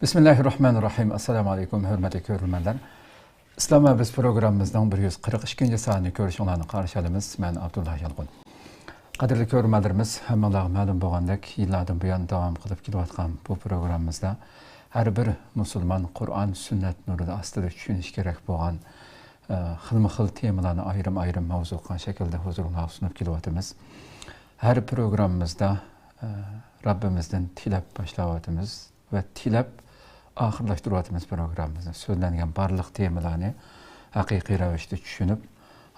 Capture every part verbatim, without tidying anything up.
بىسمىللاھىررەھمانىررەھىم. ئەسسالامۇ ئەلەيكۇم، ھۆرمەتلىك كۆرۈرمەنلەر. ئىسلام ۋە بىز پروگراممىمىزنىڭ بىر يۈز قىرىق ئىككىنچى سانىنى كۆرۈشۈڭلارنى قارشى ئالىمىز. مەن ئابدۇللا يالقۇن. قەدىرلىك كۆرۈرمەنلىرىمىز، ھەممىڭلارغا مەلۇم بولغاندەك، يىللاردىن بۇيان داۋام قىلىپ كېلىۋاتقان بۇ پروگراممىمىزدا ھەر بىر مۇسۇلمان قۇرئان، سۈننەت نۇرى ئاستىدا چۈشىنىشى كېرەك بولغان، ئە، خىلمۇ خىل تېمىلارنى ئايرىم-ئايرىم ماۋزۇ قىلغان شەكىلدە ھۇزۇرۇڭلارغا سۇنۇپ كېلىۋاتىمىز. ھەر پروگراممىمىزدا، ئە، رەببىمىزدىن تىلەپ باشلاۋاتىمىز ۋە تىلەپ ئاخىرلاشتۇرۇۋاتىمىز پروگراممىمىزنى. سۆزلەنگەن بارلىق تېمىلارنى ھەقىقىي رەۋىشتە چۈشىنىپ،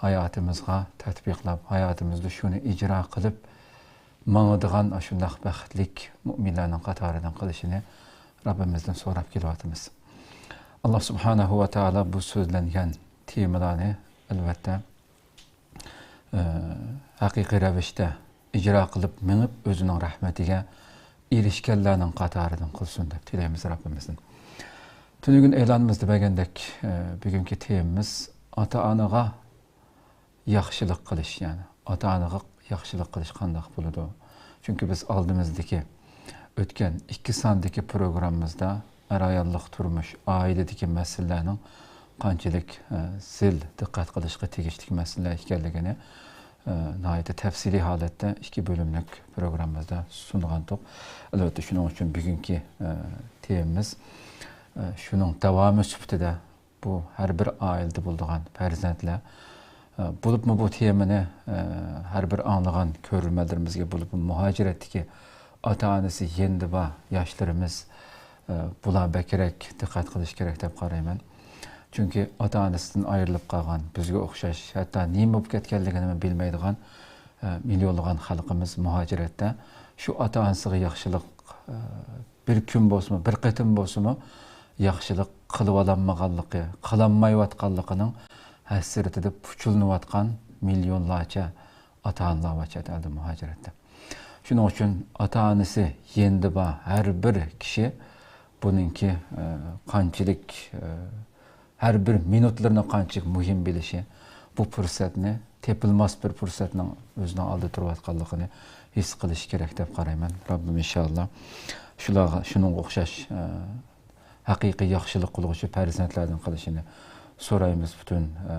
ھاياتىمىزغا تەتبىقلاپ، ھاياتىمىزدا شۇنى ئىجرا قىلىپ ماڭىدىغان ئاشۇنداق بەختلىك مۇئمىنلارنىڭ قاتارىدىن قىلىشىنى رەببىمىزدىن سوراپ كېلىۋاتىمىز. ئاللا سۇبھانەھۇ ۋە تائالا بۇ سۆزلەنگەن تېمىلارنى، ئەلۋەتتە، ئە، ھەقىقىي رەۋىشتە ئىجرا قىلىپ مېڭىپ، ئۆزىنىڭ رەھمىتىگە ئېرىشكەنلەرنىڭ قاتارىدىن قىلسۇن دەپ تىلەيمىز رەببىمىزدىن. تۈنۈگۈن ئېلانىمىزدا بەرگەندەك، ئە، بۈگۈنكى تېمىمىز ئاتا-ئانىغا ياخشىلىق قىلىش، يەنى ئاتا-ئانىغا ياخشىلىق قىلىش قانداق بولىدۇ؟ چۈنكى بىز ئالدىمىزدىكى ئۆتكەن ئىككى ساندىكى پروگراممىمىزدا ئەر-ئاياللىق تۇرمۇش، ئائىلىدىكى مەسىلىلەرنىڭ قانچىلىك، ئە، زىل دىققەت قىلىشقا تېگىشلىك مەسىلىلەر ئىكەنلىكىنى، ئە، ناھايىتى تەپسىلىي ھالەتتە ئىككى بۆلۈملۈك پروگراممىمىزدا سۇنغانتۇق. ئەلۋەتتە، شۇنىڭ ئۈچۈن بۈگۈنكى، ئە، تېمىمىز، ئە، شۇنىڭ داۋامى سۈپىتىدە بۇ ھەر بىر ئائىلىدە بولىدىغان پەرزەنتلەر، ئە، بولۇپمۇ بۇ تېمىنى، ئە، ھەر بىر ئاڭلىغان كۆرۈرمەنلىرىمىزگە، بولۇپمۇ مۇھاجىرەتتىكى ئاتا-ئانىسى يېنىدا بار ياشلىرىمىز، ئە، بۇلار بەكرەك دىققەت قىلىش كېرەك دەپ قارايمەن. چۈنكى ئاتا-ئانىسىدىن ئايرىلىپ قالغان، بىزگە ئوخشاش، ھەتتا نېمە بولۇپ كەتكەنلىكىنىمۇ بىلمەيدىغان، ئە، مىليونلىغان خەلقىمىز مۇھاجىرەتتە. شۇ ئاتا-ئانىسىغا ياخشىلىق، ئە، بىر كۈن بولسىمۇ، بىر قېتىم بولسىمۇ ياخشىلىق قىلىۋالالمىغانلىقى، قىلالمايۋاتقانلىقىنىڭ ھەسرىتىدە پۇچۇلىنىۋاتقان مىليونلارچە ئاتا-ئانىلار بار چەت ئەلدە مۇھاجىرەتتە. شۇنىڭ ئۈچۈن ئاتا-ئانىسى يېنىدا بار ھەر بىر كىشى بۇنىڭكى، ئە، قانچىلىك، ئە، ھەر بىر مىنۇتلىرىنى قانچىلىك مۇھىم بىلىشى، بۇ پۇرسەتنى، تېپىلماس بىر پۇرسەتنىڭ ئۆزىنىڭ ئالدىدا تۇرۇۋاتقانلىقىنى ھېس قىلىشى كېرەك دەپ قارايمەن. رەببىم ئىنشاللا شۇلارغا، شۇنىڭغا ئوخشاش، ئە، ھەقىقىي ياخشىلىق قىلغۇچى پەرزەنتلەردىن قىلىشىنى سورايمىز پۈتۈن، ئە،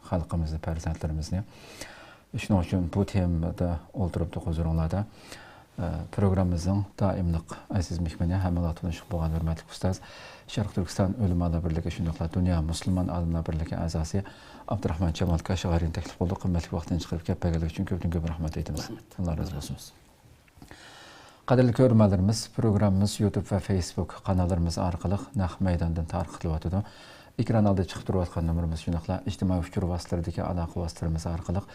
خەلقىمىزنى، پەرزەنتلىرىمىزنى. شۇنىڭ ئۈچۈن بۇ تېمىدا ئولتۇرۇپتۇق ھۇزۇرۇڭلاردا. ئە، پروگراممىمىزنىڭ دائىملىق ئەزىز مېھمىنى، ھەممىڭلار تونۇشلۇق بولغان ھۆرمەتلىك ئۇستاز، شەرقىي تۈركىستان ئۆلىمالار بىرلىكى، شۇنداقلا دۇنيا مۇسۇلمان ئالىملار بىرلىكى ئەزاسى ئابدۇراخمان جامال كاشغەرىنى تەكلىپ قىلدۇق. قىممەتلىك ۋاقتىنى چىقىرىپ كەپ بەرگەنلىكى ئۈچۈن كۆپتىن كۆپ رەھمەت ئېيتىمىز. رەھمەت. ئاللا رازى بولسۇن. قەدىرلىك كۆرۈرمەنلىرىمىز، پروگراممىمىز يۇتۇب ۋە فېيسبۇك قاناللىرىمىز ئارقىلىق نەق مەيداندىن تارقىتىلىۋاتىدۇ. ئېكران ئالدىدا چىقىپ تۇرۇۋاتقان نومۇرىمىز، شۇنداقلا ئىجتىمائىي ئۇچۇر ۋاسىتىلىرىدىكى ئالاقە ۋاسىتىلىرىمىز ئارقىلىق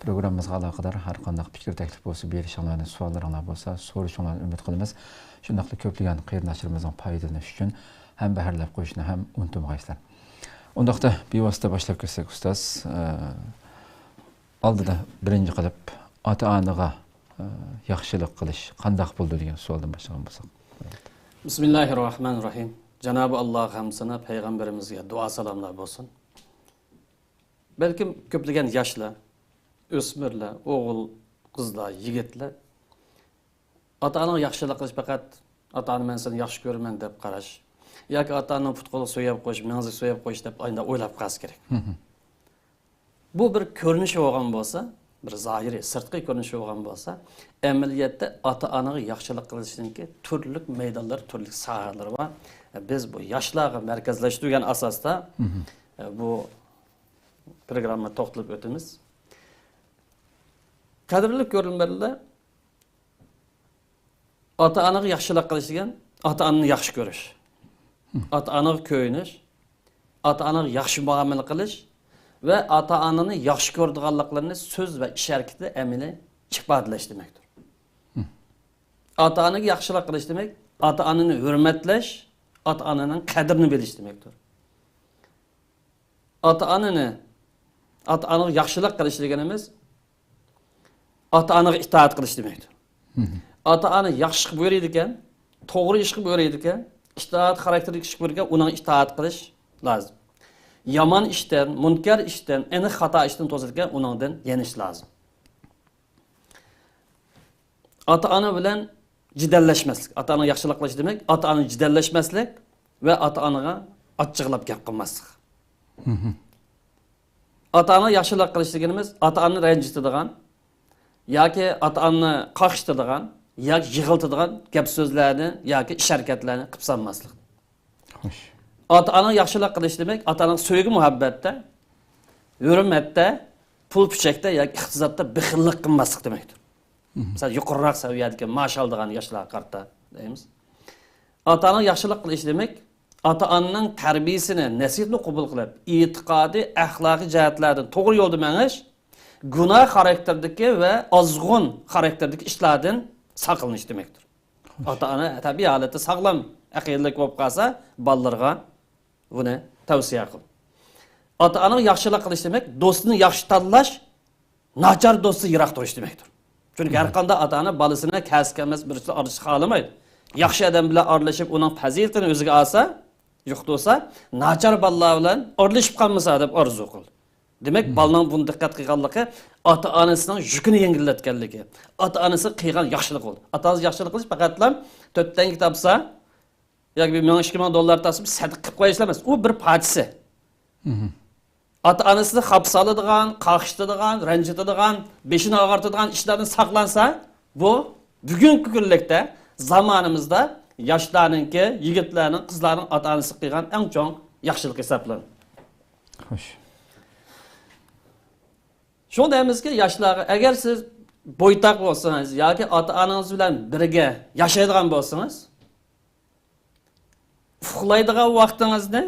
پروگراممىمىزغا ئالاقىدار ھەر قانداق پىكىر، تەكلىپ بولسا بېرىشىڭلارنى، سوئاللىرىڭلار بولسا سورىشىڭلارنى ئۈمىد قىلىمىز. شۇنداقلا كۆپلىگەن قېرىنداشلىرىمىزنىڭ پايدىلىنىشى ئۈچۈن ھەمبەھىرلەپ قويۇشنى ھەم ئۇنتۇمىغايسىلەر. ئۇنداقتا بىۋاسىتە باشلاپ كەتسەك، ئۇستاز، ئە، ئالدىدا بىرىنچى قىلىپ ئاتا-ئانىغا، ئە، ياخشىلىق قىلىش قانداق بولىدۇ دېگەن سوئالدىن باشلىغان بولساق. بىسمىللاھىررەھمانىررەھىم. جانابى ئاللاغا ھەمدۇ سانا، پەيغەمبىرىمىزگە دۇئا سالاملار بولسۇن. بەلكىم كۆپلىگەن ياشلار، ئۆسمۈرلەر، ئوغۇل، قىزلار، يىگىتلەر ئاتا-ئانىغا ياخشىلىق قىلىش پەقەت «ئاتا-ئانا، مەن سېنى ياخشى كۆرىمەن» دەپ قاراش ياكى «ئاتا-ئانىنىڭ پۇت-قولىغا سۆيەپ قويۇش، مېڭىسىگە سۆيەپ قويۇش» دەپ ئانداق ئويلاپ قالسا كېرەك. بۇ بىر كۆرۈنۈشى بولغان بولسا، بىر زاھىرىي، سىرتقى كۆرۈنۈشى بولغان بولسا، ئەمەلىيەتتە ئاتا-ئانىغا ياخشىلىق قىلىشنىڭكى تۈرلۈك مەيدانلىرى، تۈرلۈك ساھەلىرى بار. بىز بۇ ياشلارغا مەركەزلەشتۈرگەن ئاساستا، بۇ پروگراممىنى توختىلىپ ئۆتىمىز. قەدىرلىك كۆرۈرمەنلەر، ئاتا-ئانىغا ياخشىلىق قىلىش دېگەن ئاتا-ئانىنى ياخشى كۆرۈش، ئاتا-ئانىغا كۆيۈنۈش، ئاتا-ئانىغا ياخشى مۇئامىلە قىلىش ۋە ئاتا-ئانىنى ياخشى كۆرىدىغانلىقلىرىنى سۆز ۋە ئىش ھەرىكىتىدە ئەمەلىي ئىپادىلەش دېمەكتۇر. ئاتا-ئانىغا ياخشىلىق قىلىش دېمەك، ئاتا-ئانىنى ھۆرمەتلەش، ئاتا-ئانىنىڭ قەدرىنى بىلىش دېمەكتۇر. ئاتا-ئانىنى، ئاتا-ئانىغا ياخشىلىق قىلىش دېگىنىمىز ئاتا-ئانىغا ئىتائەت قىلىش دېمەكتۇر. ئاتا-ئانا ياخشى ئىشقا بۇيرۇيدىكەن، توغرا ئىشقا بۇيرۇيدىكەن، ئىتائەت خاراكتېرلىك ئىشقا بۇيرۇيدىكەن، ئۇنىڭغا ئىتائەت قىلىش لازىم. يامان ئىشتىن، مۇنكەر ئىشتىن، ئېنىق خاتا ئىشتىن توسىدىكەن، ئۇنىڭدىن يېنىش لازىم. ئاتا-ئانا بىلەن جېدەللەشمەسلىك. ئاتا-ئانىغا ياخشىلىق قىلىش دېمەك، ئاتا-ئانىنى جېدەللەشمەسلىك ۋە ئاتا-ئانىغا ئاچچىقلاپ گەپ قىلماسلىق. ئاتا-ئانىغا ياخشىلىق قىلىش دېگىنىمىز، ئاتا-ئانىنى رەنجىتىدىغان ياكى ئاتا-ئانىنى قاقشىتىدىغان ياكى يىغلىتىدىغان گەپ-سۆزلەرنى ياكى ئىش-ھەرىكەتلەرنى قىلىپ سالماسلىق. خوش. ئاتا-ئانىغا ياخشىلىق قىلىش دېمەك، ئاتا-ئانىغا سۆيگۈ-مۇھەببەتتە، ھۆرمەتتە، پۇل-پۈچەكتە ياكى ئىقتىسادتا بېخىللىق قىلماسلىق دېمەكتۇر. مەسىلەن، يۇقىرىراق سەۋىيەدىكى مائاش ئالىدىغان ياشلارغا قارىتا دەيمىز. ئاتا-ئانىغا ياخشىلىق قىلىش دېمەك، ئاتا-ئانىنىڭ تەربىيىسىنى، نەسىھەتنى قوبۇل قىلىپ، ئېتىقادىي، ئەخلاقىي جەھەتلەردىن توغرا يولدا مېڭىش، گۇناھ خاراكتېرىدىكى ۋە ئازغۇن خاراكتېرىدىكى ئىشلاردىن ساقلىنىش دېمەكتۇر. ئاتا-ئانا تەبىئىي ھالەتتە ساغلام ئەقىدىلىك بولۇپ قالسا، بالىلىرىغا بۇنى تەۋسىيە قىل. ئاتا-ئانىغا ياخشىلىق قىلىش دېمەك، دوستىنى ياخشى تاللاش، ناچار دوستتىن يىراق تۇرۇش دېمەكتۇر. چۈنكى ھەر قانداق ئاتا-ئانا بالىسىنى كەسكە ئەمەس بىرسى ئارىلىشىشقا خالىمايدۇ. ياخشى ئادەم بىلەن ئارىلىشىپ، ئۇنىڭ پەزىلىتىنى ئۆزىگە ئالسا، يۇقتۇرسا، ناچار بالىلار بىلەن ئارىلىشىپ قالمىسا دەپ ئارزۇ قىل. دېمەك، بالىنىڭ بۇنى دىققەت قىلغانلىقى، ئاتا-ئانىسىنىڭ يۈكىنى يەڭگىللەتكەنلىكى، ئاتا-ئانىسىغا قىلغان ياخشىلىقى بولدى. ئاتا-ئانىسىغا ياخشىلىق قىلىش پەقەتلا تۆت تەڭگە تاپسا، ياكى بىر مىڭ، ئىككى مىڭ دوللار تاپسا، بىر سەدىقە قىلىپ قويۇشلا ئەمەس، ئۇ بىر پارچىسى. ئاتا-ئانىسىنى خاپا سالىدىغان، قاقشىتىدىغان، رەنجىتىدىغان، بېشىنى ئاغرىتىدىغان ئىشلاردىن ساقلانسا، بۇ بۈگۈنكى كۈنلۈكتە زامانىمىزدا ياشلارنىڭكى، يىگىتلەرنىڭ، قىزلارنىڭ ئاتا-ئانىسىغا قىلغان ئەڭ چوڭ ياخشىلىقى ھېسابلىنىدۇ. خوش. شۇڭا دەيمىزكى، ياشلارغا، ئەگەر سىز بويتاق بولسىڭىز ياكى ئاتا-ئانىڭىز بىلەن بىرگە ياشايدىغان بولسىڭىز، ئۇخلايدىغان ۋاقتىڭىزنى،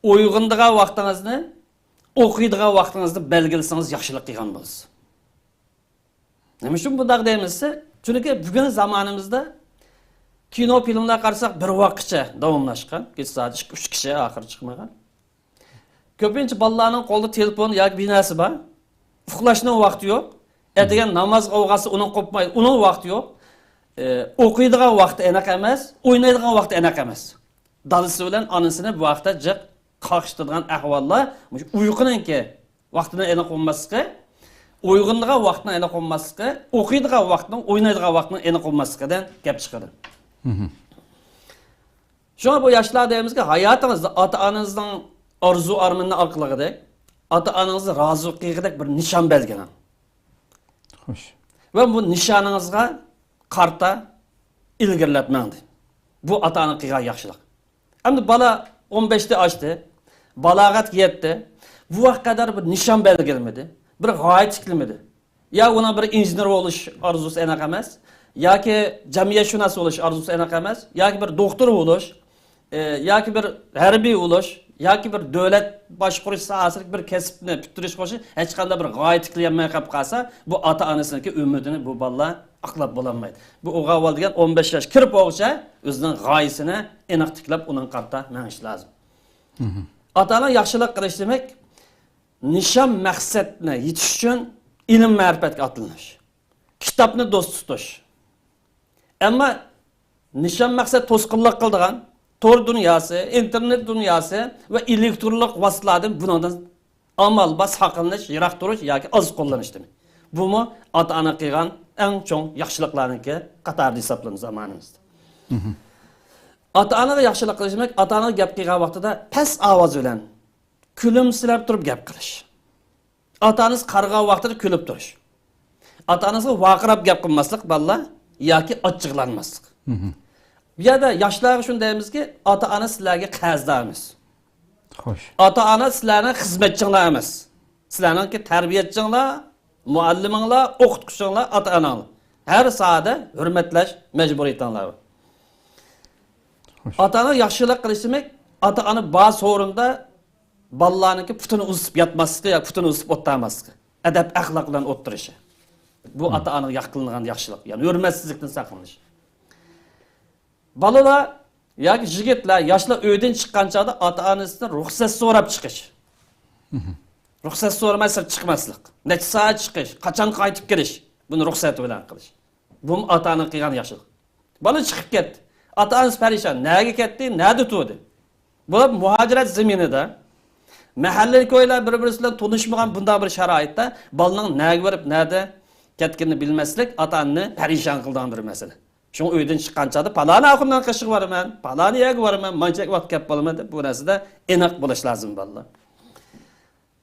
ئويغىنىدىغان ۋاقتىڭىزنى، ئوقۇيدىغان ۋاقتىڭىزنى بەلگىلىسىڭىز ياخشىلىق قىلغان بولىسىز. نېمە ئۈچۈن بۇنداق دەيمىز دېسە، چۈنكى بۈگۈن زامانىمىزدا كىنو، فىلىملار قارىساق، بىر ۋاققىچە داۋاملاشقان. كېچە سائەت ئىككى، ئۈچكىچە ئاخىرى چىقمىغان. كۆپىنچە بالىلارنىڭ قولىدا تېلېفون ياكى بىر نەرسە بار. ئۇخلاشنىڭ ۋاقتى يوق. ئەتىگەن نامازغا ئويغانسا ئۇنىڭ قوپمايدۇ، ئۇنىڭ ۋاقتى يوق. ئە، ئوقۇيدىغان ۋاقتى ئېنىق ئەمەس، ئوينايدىغان ۋاقتى ئېنىق ئەمەس. دادىسى بىلەن ئانىسىنى بۇ ۋاقىتتا جىق قاقشىتىدىغان ئەھۋاللار مۇشۇ ئۇيقۇنىڭكى ۋاقتىنىڭ ئېنىق بولماسلىقى، ئويغىنىدىغان ۋاقتىنىڭ ئېنىق بولماسلىقى، ئوقۇيدىغان ۋاقتىنىڭ، ئوينايدىغان ۋاقتىنىڭ ئېنىق بولماسلىقىدىن كەپ چىقىدۇ. شۇڭا بۇ ياشلار دەيمىزكى، ھاياتىڭىزدا ئاتا-ئانىڭىزنىڭ ئارزۇ-ئارمىنىنى ئارقىلىغۇدەك، ئاتا-ئانىڭىزنى رازى قىلغۇدەك بىر نىشان بەلگىلەڭ. خوش. ۋە بۇ نىشانىڭىزغا قارىتا ئىلگىرىلەپ ماڭدى. بۇ ئاتا-ئانا قىلغان ياخشىلىق. ئەمدى بالا ئون بەشتە ئاشتى، بالاغەتكە يەتتى. بۇ ۋاقىتقا قەدەر بىر نىشان بەلگىلىمىدى، بىر غايە تىكلىمىدى. يا ئۇنىڭ بىر ئىنژېنېر بولۇش ئارزۇسى ئېنىق ئەمەس، ياكى جەمئىيەتشۇناس بولۇش ئارزۇسى ئېنىق ئەمەس، ياكى بىر دوختۇر بولۇش، ئى، ياكى بىر ھەربىي بولۇش، ياكى بىر دۆلەت باشقۇرۇش ساھەسىدىكى بىر كەسىپنى پۈتتۈرۈش بولۇشى ھېچقانداق بىر غايە تىكلىيەلمەي قېلىپ قالسا، بۇ ئاتا-ئانىسىنىڭكى ئۈمىدىنى بۇ بالىلار ئاقلاپ بولالمايدۇ. بۇ ئوغۇل بالا دېگەن ئون بەش ياش كىرىپ بولغۇچە ئۆزىنىڭ غايىسىنى ئېنىق تىكلەپ، ئۇنىڭغا قارىتا مېڭىش لازىم. ئاتا-ئانا ياخشىلىق قىلىش دېمەك، نىشان مەقسەتنى يېتىش ئۈچۈن ئىلىم مەرىپەتكە ئاتلىنىش، كىتابنى دوست تۇتۇش. ئەمما نىشان مەقسەت توسقۇنلۇق قىلىدىغان تور دۇنياسى، ئىنتېرنېت دۇنياسى ۋە ئېلېكترونلۇق ۋاسىتىلەردىن بۇنىڭدىن ئامال بار ساقلىنىش، يىراق تۇرۇش ياكى ئاز قوللىنىش دېمەك. بۇمۇ ئاتا-ئانا قىلغان ئەڭ چوڭ ياخشىلىقلارنىڭكى قاتارىدا ھېسابلىنىدۇ زامانىمىزدا. ئاتا-ئانىغا ياخشىلىق قىلىش دېمەك، ئاتا-ئانىغا گەپ قىلغان ۋاقتىدا پەس ئاۋاز بىلەن كۈلۈمسىرەپ تۇرۇپ گەپ قىلىش. ئاتا-ئانىسى قارىغان ۋاقتىدا كۈلۈپ تۇرۇش. ئاتا-ئانىسىغا ۋارقىراپ گەپ قىلماسلىق بالىلار ياكى ئاچچىقلانماسلىق. بۇ يەردە ياشلارغا شۇنى دەيمىزكى، ئاتا-ئانا سىلەرگە قەرزدار ئەمەس. خوش. ئاتا-ئانا سىلەرنىڭ خىزمەتچىڭلار ئەمەس. سىلەرنىڭكى تەربىيەچىڭلار، مۇئەللىمىڭلار، ئوقۇتقۇچىڭلار، ئاتا-ئاناڭلار. ھەر ساھەدە ھۆرمەتلەش مەجبۇرىيىتىڭلار بار. خوش. ئاتا-ئانىغا ياخشىلىق قىلىش دېمەك، ئاتا-ئانا بار سورۇندا بالىلارنىڭكى پۇتىنى ئۇزىتىپ ياتماسلىقى ياكى پۇتىنى ئۇزىتىپ ئولتۇرماسلىقى. ئەدەپ-ئەخلاق بىلەن ئولتۇرۇشى. بۇ ئاتا-ئانىغا ياقىنلىغان ياخشىلىق، يەنى ھۆرمەتسىزلىكتىن ساقلىنىش. بالىلار ياكى يىگىتلەر، ياشلار ئۆيدىن چىققان چاغدا ئاتا-ئانىسىدىن رۇخسەت سوراپ چىقىش. رۇخسەت سورىماي سىرت چىقماسلىق. نەچچە سائەت چىقىش، قاچان قايتىپ كېلىش، بۇنى رۇخسەت بىلەن قىلىش. بۇمۇ ئاتا-ئانىغا قىلغان ياخشىلىق. بالا چىقىپ كەتتى. ئاتا-ئانىسى پەرىشان. نەگە كەتتى؟ نەدە تۇردى؟ بۇلار مۇھاجىرەت زېمىنىدا، مەھەللە كويلار بىر-بىرسى بىلەن تونۇشمىغان بۇنداق بىر شارائىتتا بالىنىڭ نەگە بېرىپ، نەدە كەتكىنىنى بىلمەسلىك ئاتا-ئانىنى پەرىشان قىلىدىغان بىر مەسىلە. شۇڭا ئۆيدىن چىققان چاغدا پالانى ئاخۇننىڭ قېشىغا بارىمەن، پالانى يەرگە بارىمەن، مانچە ۋاقىت كەپ بولىمەن دەپ بۇ نەرسىدە ئېنىق بولۇش لازىم بالىلار.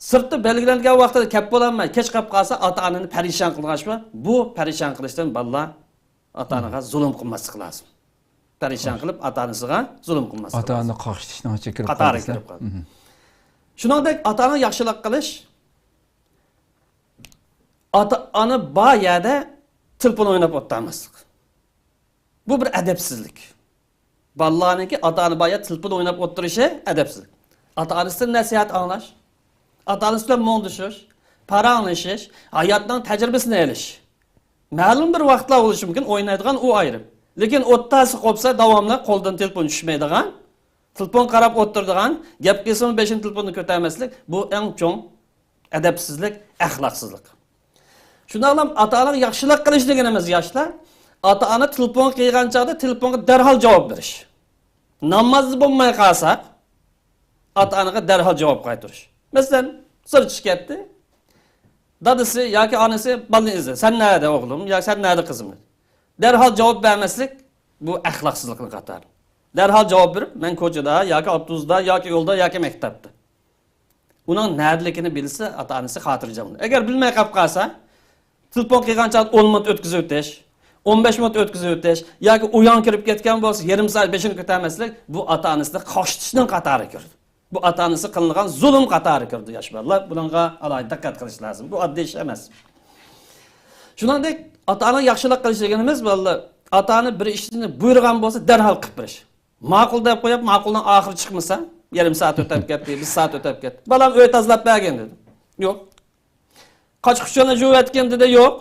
سىرتتا بەلگىلەنگەن ۋاقتىدا كەپ بولالماي، كەچ قاپ قالسا ئاتا-ئانىنى پەرىشان قىلغاچ بار. بۇ پەرىشان قىلىشتىن بالىلار ئاتا-ئانىغا زۇلۇم قىلماسلىق لازىم. پەرىشان قىلىپ ئاتا-ئانىسىغا زۇلۇم قىلماسلىق لازىم. ئاتا-ئانا قاقشىتىشنىڭ ئىچىگە كىرىپ قاتارىغا قالدى. كىرىپ قالدى. شۇنىڭدەك ئاتا-ئانا ياخشىلىق قىلىش، ئاتا-ئانا بار يەردە تېلېفون ئويناپ ئولتۇرماسلىق. بۇ بىر ئەدەپسىزلىك. بالىلارنىڭكى ئاتا-ئانا بار يەردە تېلېفون ئويناپ ئولتۇرۇشى ئەدەپسىزلىك. ئاتا-ئانىسىدىن نەسىھەت ئاڭلاش، ئاتا-ئانىسى بىلەن مۇڭدىشىش، پاراڭلىشىش، ھاياتنىڭ تەجرىبىسىنى ئېلىش. مەلۇم بىر ۋاقىتلار بولۇشى مۇمكىن، ئوينايدىغان ئۇ ئايرىم. لېكىن ئوتتاسى قوپسا، داۋاملىق قولدىن تېلېفون چۈشمەيدىغان، تېلېفون قاراپ ئولتۇرىدىغان، گەپ قىلسىمۇ بېشىنى تېلېفوندىن كۆتەرمەسلىك، بۇ ئەڭ چوڭ ئەدەپسىزلىك، ئەخلاقسىزلىق. شۇنداقلا ئاتا-ئانىغا ياخشىلىق قىلىش دېگىنىمىز، ياشلار، ئاتا-ئانا تېلېفون قىلغان چاغدا تېلېفونغا دەرھال جاۋاب بېرىش. نامازدا بولماي قالساق، ئاتا-ئانىغا دەرھال جاۋاب قايتۇرۇش. مەسىلەن، سىرتقا چىقىپ كەتتى. دادىسى ياكى ئانىسى بالىنى ئىزدەيدۇ. «سەن نەدە، ئوغلۇم؟» ياكى «سەن نەدە، قىزىم؟» دەرھال جاۋاب بەرمەسلىك، بۇ ئەخلاقسىزلىقنىڭ قاتارى. دەرھال جاۋاب بېرىپ، «مەن كوچىدا ياكى ئاپتوبۇستا ياكى يولدا ياكى مەكتەپتە.» ئۇنىڭ نەدىلىكىنى بىلسە، ئاتا-ئانىسى خاتىرجەم بولىدۇ. ئەگەر بىلمەي قاپ قالسا، تېلېفون قىلغان چاغدا ئون مىنۇت ئۆتكۈزۈۋېتىش، ئون بەش مىنۇت ئۆتكۈزۈۋېتىش ياكى ئۇيان كىرىپ كەتكەن بولسا، يېرىم سائەت بېشىنى كۆتەرمەسلىك، بۇ ئاتا-ئانىسىنى قاقشىتىشنىڭ قاتارىغا كىرىدۇ. بۇ ئاتا-ئانىسى قىلىنغان زۇلۇم قاتارىغا كىرىدۇ، ياش بالىلار. بۇنىڭغا ئالاھىدە دىققەت قىلىش لازىم. بۇ ئاددىي ئىش ئەمەس. شۇنىڭدەك ئاتا-ئانىغا ياخشىلىق قىلىش دېگىنىمىز، بالىلار، ئاتا-ئانا بىر ئىشنى بۇيرۇغان بولسا، دەرھال قىلىپ بېرىش. ماقۇل دەپ قويۇپ، ماقۇلنىڭ ئاخىرى چىقمىسا، يېرىم سائەت ئۆتۈپ كەتتى، بىر سائەت ئۆتۈپ كەتتى. «بالام، ئۆي تازىلاپ بەرگىن» دېدى. يوق. «قاچا-قۇچىنى يۇيۇۋەتكىن» دېدى. يوق.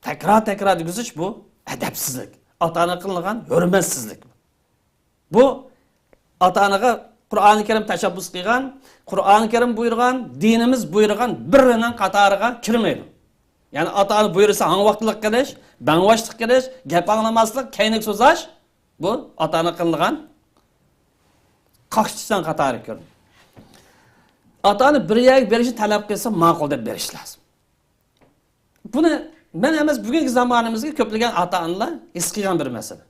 تەكرار-تەكرار دېگۈزۈش، بۇ ئەدەپسىزلىك. ئاتا-ئانىغا قىلىنغان ھۆرمەتسىزلىك. بۇ ئاتا-ئانىغا قۇرئانى كەرىم تەشەببۇس قىلغان، قۇرئانى كەرىم بۇيرۇغان، دىنىمىز بۇيرۇغان بىرىنىڭ قاتارىغا كىرمەيدۇ. يەنى ئاتا-ئانا بۇيرۇسا ھاڭۋاقلىق قىلىش، بەڭۋاشلىق قىلىش، گەپ ئاڭلىماسلىق، كەينىگە سوزاش، بۇ ئاتا-ئانا قىلىدىغان قاقشىتىشنىڭ قاتارىغا كىرىدۇ. ئاتا-ئانا بىر يەرگە بېرىشنى تەلەپ قىلسا، ماقۇل دەپ بېرىش لازىم. بۇنى مەن ئەمەس، بۈگۈنكى زامانىمىزدا كۆپلىگەن ئاتا-ئانىلار ھېس قىلغان بىر مەسىلە.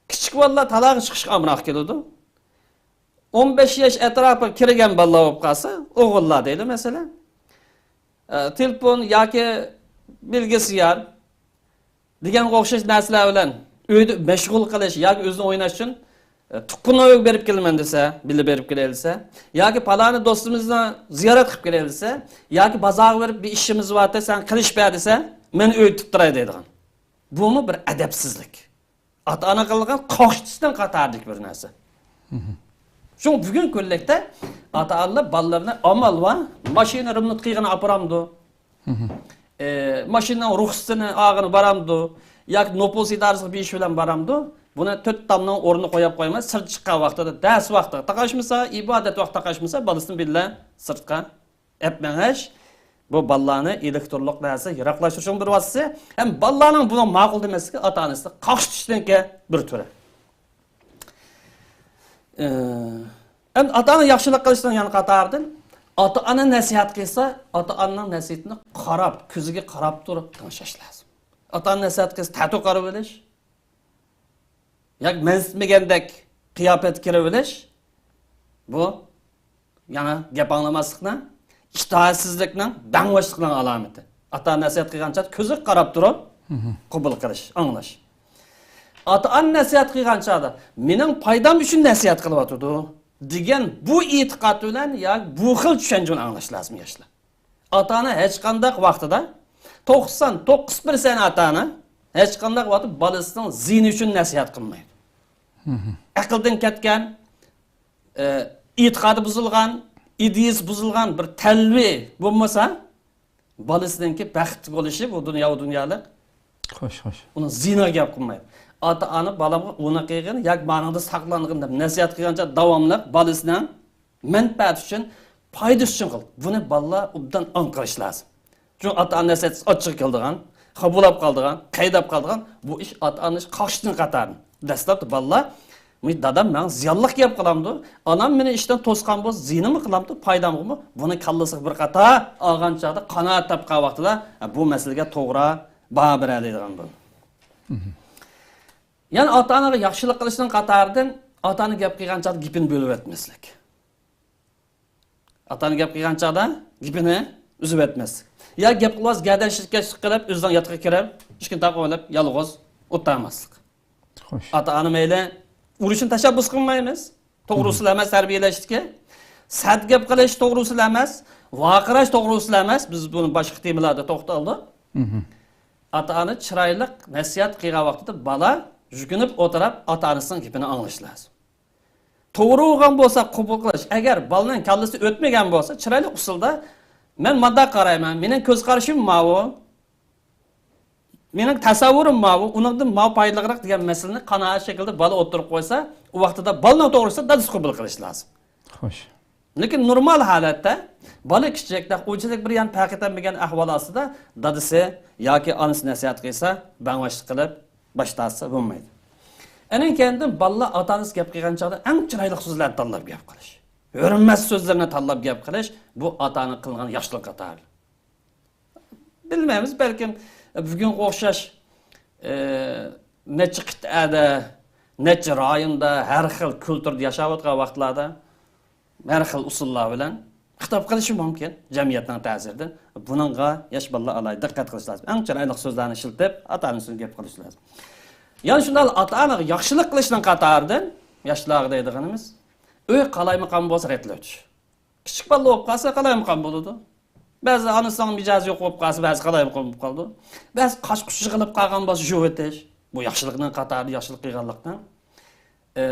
كىچىك بالىلار تالاغا چىقىشقا ئامراق كېلىدۇ. ئون بەش ياش ئەتراپىغا كىرگەن بالىلار بولۇپ قالسا، ئوغۇللار دەيلى مەسىلەن، ئە، تېلېفون ياكى بىلگىسىيار دېگەنگە ئوخشاش نەرسىلەر بىلەن ئۆيدە مەشغۇل قىلىش ياكى ئۆزىنى ئويناش ئۈچۈن، ئە، تۇغقىنىنىڭ ئۆيىگە بېرىپ كېلىمەن دېسە، بىللە بېرىپ كېلەيلىسە، ياكى پالانى دوستىمىزنى زىيارەت قىلىپ كېلەيلىسە، ياكى بازارغا بېرىپ بىر ئىشىمىز بار، سەن قىلىشىپ بەر دېسە، مەن ئۆيدە تۇرۇپ تۇراي دەيدىغان. بۇمۇ بىر ئەدەپسىزلىك. ئاتا-ئانا قىلغان قاقشىتىشنىڭ قاتارىدىكى بىر نەرسە. شۇڭا بۈگۈنكى كۈنلۈكتە ئاتا-ئانىلار بالىلىرىنى ئامال بار، ماشىنا رېمونت قىلغىنى ئاپىرامدۇ؟ ئى، ماشىنىنىڭ رۇخسىتىنى ئالغىنى بارامدۇ؟ ياكى نوپۇس ئىدارىسىغا بېرىش بىلەن بارامدۇ؟ بۇنى تۆت تامنىڭ ئورنىغا قويۇپ قويماي، سىرت چىققان ۋاقتىدا، دەرس ۋاقتىغا تاقاشمىسا، ئىبادەت ۋاقتىغا تاقاشمىسا، بالىسىنى بىللە سىرتقا ئەپ مېڭىش، بۇ بالىلارنى ئېلېكترونلۇق نەرسە يىراقلاشتۇرۇشنىڭ بىر ۋاسىتىسى. ھەم بالىلارنىڭ بۇنى ماقۇل دېمەسلىكى ئاتا-ئانىسىنى قاقشىتىشنىڭكى بىر تۈرى. ئى، ئەمدى ئاتا-ئانا ياخشىلىق قىلىشنىڭ يەنە قاتارىدىن، ئاتا-ئانا نەسىھەت قىلسا، ئاتا-ئانىنىڭ نەسىھىتىنى قاراپ، كۆزىگە قاراپ تۇرۇپ تىڭشاش لازىم. ئاتا-ئانا نەسىھەت قىلسا، تەتۈر قارىۋېلىش، ياكى مەنسىتمىگەندەك قىياپەتكە كىرىۋېلىش، بۇ يەنە گەپ ئاڭلىماسلىقنىڭ، ئىتائەتسىزلىكنىڭ، دەڭۋاشلىقنىڭ ئالامىتى. ئاتا نەسىھەت قىلغان چاغدا كۆزىگە قاراپ تۇرۇپ قوبۇل قىلىش، ئاڭلاش. ئاتا-ئانا نەسىھەت قىلغان چاغدا، «مېنىڭ پايدام ئۈچۈن نەسىھەت قىلىۋاتىدۇ» دېگەن بۇ ئېتىقاد بىلەن ياكى بۇ خىل چۈشەنچە بىلەن ئاڭلاش لازىم، ياشلار. ئاتا-ئانا ھەرقانداق ۋاقتىدا، توقسان توققۇز پىرسەنت ئاتا-ئانا ھەرقانداق ۋاقىتتا بالىسىنىڭ زىيىنى ئۈچۈن نەسىھەت قىلمايدۇ. ئەقىلدىن كەتكەن، ئە، ئېتىقادى بۇزۇلغان، ئىدىيىسى بۇزۇلغان بىر تەلۋە بولمىسا، بالىسىنىڭكى بەختلىك بولۇشى بۇ دۇنيا، ئۇ دۇنيالىق. خوش، خوش. ئۇنىڭ زىيىنىغا گەپ قىلمايدۇ. ئاتا-ئانا بالامغا ئۇنى قىلغىن ياكى مانىڭدا ساقلانغىن دەپ نەسىھەت قىلغانچە داۋاملىق بالىسىنىڭ مەنپەئەتى ئۈچۈن، پايدىسى ئۈچۈن قىل. بۇنى بالىلار ئوبدان ئاڭقىرىشى لازىم. چۈنكى ئتا-ئانا نەسىھەتسىز ئاچچىقى كېلىدىغان، خاپىلاپ قالىدىغان، قەيدەپ قالىدىغان، بۇ ئىش ئاتا-ئانا قاقشىتىشنىڭ قاتارىدىن. دەسلەپتە بالىلار مۇشۇ دادام ماڭا زىيانلىق گەپ قىلامدۇ؟ ئانام مېنى ئىشتىن توسقان بولسا زىيىنىمۇ قىلامدۇ، پايدامغىمۇ؟ بۇنى كاللىسىغا بىر قاتا ئالغان چاغدا، قانائەت تاپقان ۋاقتىدا، ھە، بۇ مەسىلىگە توغرا باھا بېرەلەيدىغان بولدى. يەنى ئاتا-ئانىغا ياخشىلىق قىلىشنىڭ قاتارىدىن ئاتا-ئانا گەپ قىلغان چاغدا گېپىنى بۆلۈۋەتمەسلىك. ئاتا-ئانا گەپ قىلغان چاغدا گېپىنى ئۈزۈۋەتمەسلىك. يا گەپ قىلىۋالسا گەدەن شىركەتلىشىپ قېلىپ، ئۆزىنىڭ ياتىقىغا كىرىپ، ئىشىكنى تاقىۋېلىپ، يالغۇز ئولتۇرماسلىق. خوش. ئاتا-ئانا مەيلى ئۇرۇشنى تەشەببۇس قىلمايمىز. توغرا ئۇسۇل ئەمەس تەربىيەلەشتىكى. سەت گەپ قىلىش توغرا ئۇسۇل ئەمەس. ۋارقىراش توغرا ئۇسۇل ئەمەس. بىز بۇنى باشقا تېمىلاردا توختالدۇق. ئاتا-ئانا چىرايلىق نەسىھەت قىلغان ۋاقتىدا بالا يۈكۈنۈپ ئولتۇرۇپ، ئاتا-ئانىسىنىڭ گېپىنى ئاڭلىشى لازىم. توغرا بولغان بولسا قوبۇل قىلىش. ئەگەر بالىنىڭ كاللىسى ئۆتمىگەن بولسا، چىرايلىق ئۇسۇلدا، مەن مانداق قارايمەن، مېنىڭ كۆز قارىشىم ماۋۇ، مېنىڭ تەسەۋۋۇرۇم ماۋۇ، ئۇنىڭدىن ماۋۇ پايدىلىقراق دېگەن مەسىلىنى قانائەت شەكلىدە بالا ئوتتۇرىغا قويسا، ئۇ ۋاقتىدا بالىنىڭ توغرىسىدا دادىسى قوبۇل قىلىشى لازىم. خوش. لېكىن نورمال ھالەتتە بالا كىچىك، ئۇنچىلىك بىر يان پەرق ئېتەلمىگەن ئەھۋال ئاستىدا دادىسى ياكى ئانىسى نەسىھەت قىلسا، بەڭۋاشلىق قىلىپ باش تارتسا بولمايدۇ. ئەنىڭ كەينىدىن بالىلار ئاتا-ئانىسى گەپ قىلغان چاغدا ئەڭ چىرايلىق سۆزلەرنى تاللاپ گەپ قىلىش، ھۆرمەت سۆزلىرىنى تاللاپ گەپ قىلىش، بۇ ئاتا-ئانا قىلغان ياخشىلىق قاتارى. بىلمەيمىز، بەلكىم بۈگۈنگە ئوخشاش، ئە، نەچچە قىتئەدە، نەچچە رايوندا، ھەر خىل كۈلتۈردە ياشاۋاتقان ۋاقىتلاردا ھەر خىل ئۇسۇللار بىلەن خىتاب قىلىشى مۇمكىن، جەمئىيەتنىڭ تەسىرىدىن. بۇنىڭغا ياش بالىلار ئالاھىدە دىققەت قىلىشى لازىم. ئەڭ چىرايلىق سۆزلەرنى ئىشلىتىپ، ئاتا-ئانىسىنى گەپ قىلىشى لازىم. يەنە شۇنداق ئاتا-ئانىغا ياخشىلىق قىلىشنىڭ قاتارىدىن ياشلارغا دەيدىغىنىمىز، ئۆي قالايمىقان بولسا رەتلەۋېتىش. كىچىك بالا بولۇپ قالسا قالايمىقان بولىدۇ. بەزى ئانىسىنىڭ مىجەزى يوق بولۇپ قالسا، بەزى قالايمىقان بولۇپ قالىدۇ. بەزى قاش-قۇش يىغىلىپ قالغان بولسا يۇۋېتىش. بۇ ياخشىلىقنىڭ قاتارىدا ياخشىلىق قىلغانلىقنىڭ. ئى،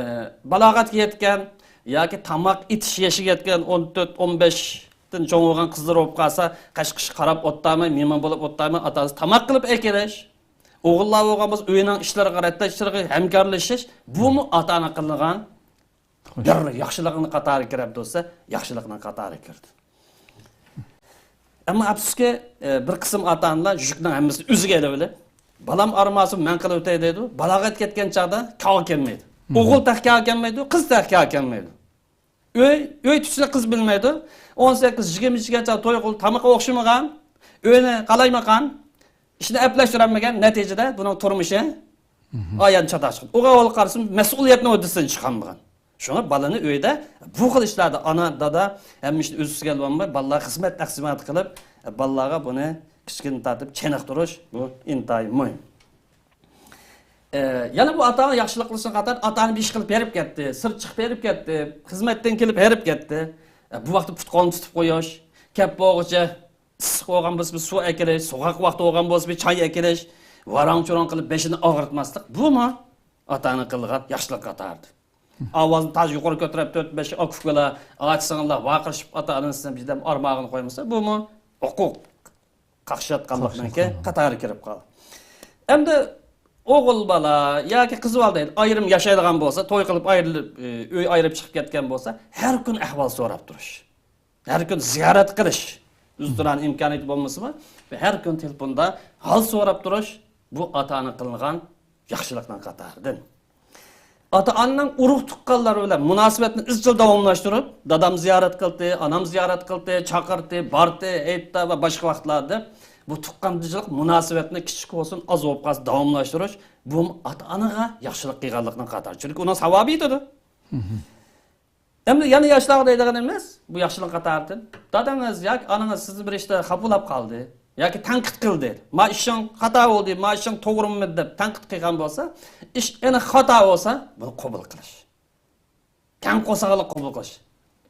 بالاغەتكە يەتكەن ياكى تاماق ئېتىش يېشىگە يەتكەن ئون تۆت، ئون بەشتىن چوڭ بولغان قىزلار بولۇپ قالسا، قاش-قۇش قاراپ ئولتۇرماي، مېھمان بولۇپ ئولتۇرماي، ئاتا-ئانىسى تاماق قىلىپ ئەكېلىش. ئوغۇللار بولغان بولسا، ئۆينىڭ ئىشلىرىغا رەتلەشتۈرۈشى، ھەمكارلىشىش. بۇمۇ ئاتا-ئانا قىلىدىغان بىر ياخشىلىقنىڭ قاتارىغا كىرەمدۇ دېسە، ياخشىلىقنىڭ قاتارىغا كىرىدۇ. ئەمما ئەپسۇسكى، ئە، بىر قىسىم ئاتا-ئانىلار يۈكنىڭ ھەممىسىنى ئۆزىگە ئېلىۋېلىپ، بالام ئارماسۇن مەن قىلىۋېتەي دەيدۇ، بالاغەتكە يەتكەن چاغدا كاۋا كەلمەيدۇ. ئوغۇل تېخى كاۋا كەلمەيدۇ، قىز تېخى كاۋا كەلمەيدۇ. ئۆي، ئۆي تۇتۇشنى قىز بىلمەيدۇ. ئون سەككىز، يىگىرمە يېشىگە چاغ توي قىلىپ، تامىقى ئوخشىمىغان، ئۆينى قالايمىقان، ئىشنى ئەپلەشتۈرەلمىگەن، نەتىجىدە بۇنىڭ تۇرمۇشى ئايان چاتاق چىقىدۇ. ئۇ ئاۋۋال قارىسا مەسئۇلىيەتنىڭ ھۆددىسىدىن چىقالمىغان. شۇڭا بالىنى ئۆيدە بۇ خىل ئىشلاردا ئانا، دادا ھەممە ئىشنى ئۆز ئۈستىگە ئېلىۋالماي، بالىلارغا خىزمەت تەقسىماتى قىلىپ، بالىلارغا بۇنى كىچىكىدىن تارتىپ چېنىقتۇرۇش، بۇ ئىنتايىن مۇھىم. ئە، يەنە بۇ ئاتا-ئانا ياخشىلىق قىلىشنىڭ قاتارىدا ئاتا-ئانا بىر ئىش قىلىپ ھېرىپ كەتتى، سىرت چىقىپ ھېرىپ كەتتى، خىزمەتتىن كېلىپ ھېرىپ كەتتى. ئە، بۇ ۋاقىتتا پۇت-قولىنى تۇتۇپ قويۇش، كەپ بولغۇچە ئىسسىق بولغان بولسا بىر سۇ ئەكېلىش، سوغۇق ۋاقتى بولغان بولسا بىر چاي ئەكېلىش، ۋاراڭ-چۇرۇڭ قىلىپ بېشىنى ئاغرىتماسلىق، بۇمۇ ئاتا-ئانا قىلغان ياخشىلىق قاتارىدىر. ئاۋازنى تازا يۇقىرى كۆتۈرۈپ، تۆت-بەش ئاكا-ئۇكىلار، ئاچا-سىڭىللار ۋارقىرىشىپ ئاتا-ئانىسىنى بىردەم ئارماغىنى قويمىسا، بۇمۇ ھوقۇق قاقشاتقانلىقنىڭكى قاتارىغا كىرىپ قالدى. ئەمدى ئوغۇل بالا ياكى قىز بالا دەيلى، ئايرىم ياشايدىغان بولسا، توي قىلىپ ئايرىلىپ، ئۆي ئايرىپ چىقىپ كەتكەن بولسا، ھەر كۈنى ئەھۋال سوراپ تۇرۇش. ھەر كۈنى زىيارەت قىلىش. ئۆزئارا ئىمكانىيىتى بولمىسىمۇ، ھەر كۈنى تېلېفوندا ھال سوراپ تۇرۇش، بۇ ئاتا-ئانا قىلىنغان ياخشىلىقنىڭ قاتارىدىن. ئاتا-ئانىنىڭ ئۇرۇق-تۇغقانلىرى بىلەن مۇناسىۋەتنى ئىزچىل داۋاملاشتۇرۇپ، دادام زىيارەت قىلدى، ئانام زىيارەت قىلدى، چاقىرتتى، باردى، ئېيتتى ۋە باشقا ۋاقىتلاردا بۇ تۇغقاندىچىلىق مۇناسىۋەتنى كىچىك بولسۇن، ئاز بولۇپ قالسا داۋاملاشتۇرۇش، بۇمۇ ئاتا-ئانىغا ياخشىلىق قىلغانلىقنىڭ قاتارى. چۈنكى ئۇنىڭ ساۋابى يېتىدۇ. ئەمدى يەنە ياشلارغا دەيدىغىنىمىز، بۇ ياخشىلىق قاتارىدىن، دادىڭىز ياكى ئانىڭىز سىزنى بىر ئىشتا خاپىلاپ قالدى ياكى تەنقىد قىلدى، ما ئىشىڭ خاتا بولدى، ما ئىشىڭ توغرىمۇ دەپ تەنقىد قىلغان بولسا، ئىش ئېنىق خاتا بولسا، بۇنى قوبۇل قىلىش. كەڭ قورساقلىق قوبۇل قىلىش.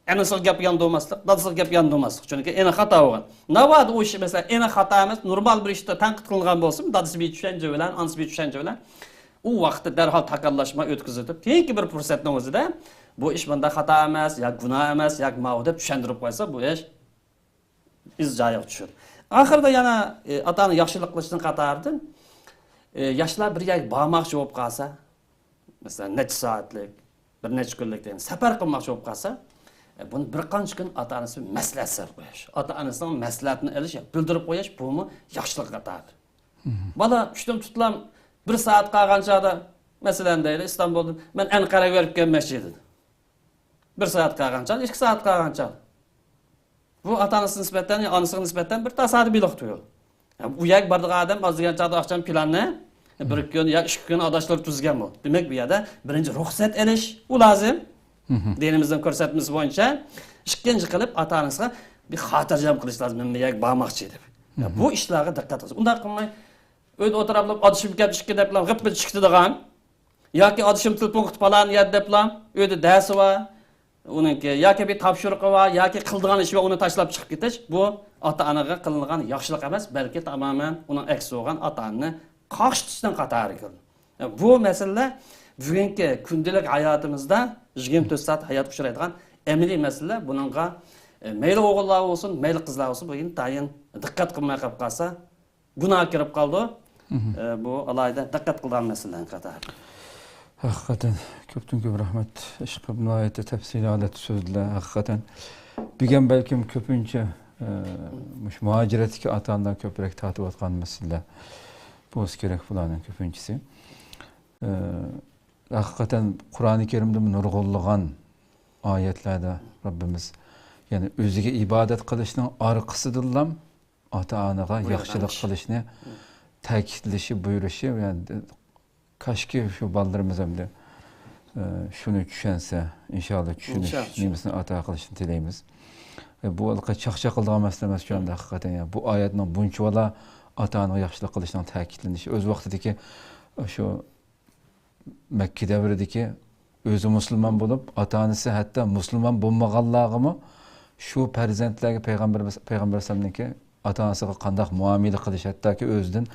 ئانىسىغا گەپ ياندۇرماسلىق، دادىسىغا گەپ ياندۇرماسلىق. چۈنكى ئېنىق خاتا بولغان. ناۋادا ئۇ ئىش، مەسىلەن، ئېنىق خاتا ئەمەس، نورمال بىر ئىشتا تەنقىد قىلىنغان بولسىمۇ، دادىسى بىر چۈشەنچە بىلەن، ئانىسى بىر چۈشەنچە بىلەن، ئۇ ۋاقىتتا دەرھال تاكاللاشما ئۆتكۈزۈۋېتىپ، كېيىنكى بىر پۇرسەتنىڭ ئۆزىدە بۇ ئىش مۇنداق خاتا ئەمەس، يا گۇناھ ئەمەس، ياكى ماۋۇ دەپ چۈشەندۈرۈپ قويسا، بۇ ئىش ئىز جايىغا چۈشىدۇ. ئاخىرىدا يەنە، ئى، ئاتا-ئانا ياخشىلىق قىلىشنىڭ قاتارىدىن، ئى، ياشلار بىر يەرگە بارماقچى بولۇپ قالسا، مەسىلەن، نەچچە سائەتلىك، بىر نەچچە كۈنلۈك دېگەن سەپەر قىلماقچى بولۇپ قالسا، ئى، بۇنى بىر قانچە كۈن ئاتا-ئانىسى بىلەن مەسلىھەت سەپ قويۇش، ئاتا-ئانىسىنىڭ مەسلىھەتىنى ئېلىش، بىلدۈرۈپ قويۇش، بۇمۇ ياخشىلىق قاتارىدىن. بالا ئۈچتىن تۇتلام بىر سائەت قالغان چاغدا مەسىلەن، دەيلى، ئىستانبۇلدىن مەن ئەنقەرەگە بېرىپ كەلمەكچى دېدى. بىر سائەت قالغان چاغ، ئىككى سائەت قالغان چاغ. بۇ ئاتا-ئانىسىغا نىسبەتەن، يا ئانىسىغا نىسبەتەن بىر تاسادىپىيلىق تۇيۇلدى. يا، ئۇ يەرگە بارىدىغان ئادەم ئاز دېگەن چاغدا ئاخشام پىلاننى بىر كۈن يا ئىككى كۈن ئاداشلىرى تۈزگەن بولدى. دېمەك، بۇ يەردە بىرىنچى رۇخسەت ئېلىش، ئۇ لازىم. دىنىمىزنىڭ كۆرسەتمىسى بويىچە. ئىككىنچى قىلىپ، ئاتا-ئانىسىغا بىر خاتىرجەم قىلىش لازىم، مەن بۇ يەرگە بارماقچى دەپ. يا، بۇ ئىشلارغا دىققەت قىلسا. ئۇنداق قىلماي، ئۆيدە ئولتۇراپلا ئادىشىم كەپتۇ ئىككى دەپلا غىپپىدە چىقىدىغان. ياكى ئادىشىم تېلېفون قىلىپ پالان يەردە دەپلا، ئۆيدە دەرسى بار، ئۇنىڭكى ياكى بىر تاپشۇرۇقى بار، ياكى قىلىدىغان ئىشى بار، ئۇنى تاشلاپ چىقىپ كېتىش، بۇ ئاتا-ئانىغا قىلىنغان ياخشىلىق ئەمەس، بەلكى تامامەن ئۇنىڭ ئەكسى بولغان ئاتا-ئانىنى قاقشىتىشنىڭ قاتارىغا كىرىدۇ. بۇ مەسىلىلەر بۈگۈنكى كۈندىلىك ھاياتىمىزدا يىگىرمە تۆت سائەت ھاياتقا ئۇچرايدىغان ئەمەلىي مەسىلىلەر. بۇنىڭغا، ئە، مەيلى ئوغۇللار بولسۇن، مەيلى قىزلار بولسۇن، بۇ ئىنتايىن دىققەت قىلماي قېلىپ قالسا، گۇناھقا كىرىپ قالىدۇ. ئە، بۇ ئالاھىدە دىققەت قىلىدىغان مەسىلىلەرنىڭ قاتارى. ھەقىقەتەن كۆپتىن كۆپ رەھمەت. ئىشقىلىپ ناھايىتى تەپسىلىي ھالەتتە سۆزلىدىلەر. ھەقىقەتەن بۈگۈن بەلكىم كۆپىنچە، ئە، مۇشۇ مۇھاجىرەتتىكى ئاتا-ئانىلار كۆپرەك تارتىۋاتقان مەسىلىلەر بولسا كېرەك بۇلارنىڭ كۆپىنچىسى. ئە، ھەقىقەتەن قۇرئانى كەرىمدىمۇ نۇرغۇنلىغان ئايەتلەردە رەببىمىز، يەنى ئۆزىگە ئىبادەت قىلىشنىڭ ئارقىسىدىنلا ئاتا-ئانىغا ياخشىلىق قىلىشنى تەكىتلىشى، بۇيرۇشى، يەنى كاشكى شۇ بالىلىرىمىز ئەمدى، ئە، شۇنى چۈشەنسە، ئىنشاللا چۈشىنىش نېمىسىنى ئاتا قىلىشنى تىلەيمىز. ئە، بۇ ھېلىقى چاقچاق قىلىدىغان مەسىلە ئەمەس شۇ ئاندا ھەقىقەتەن. يەنى بۇ ئايەتنىڭ بۇنچىۋالا ئاتا-ئانىغا ياخشىلىق قىلىشنىڭ تەكىتلىنىشى، ئۆز ۋاقتىدىكى شۇ مەككە دەۋرىدىكى ئۆزى مۇسۇلمان بولۇپ، ئاتا-ئانىسى ھەتتا مۇسۇلمان بولمىغانلارغىمۇ شۇ پەرزەنتلەرگە پەيغەمبىرىمىز، پەيغەمبەر ئەلەيھىسسالامنىڭكى ئاتا-ئانىسىغا قانداق مۇئامىلە قىلىش، ھەتتاكى ئۆزىدىن،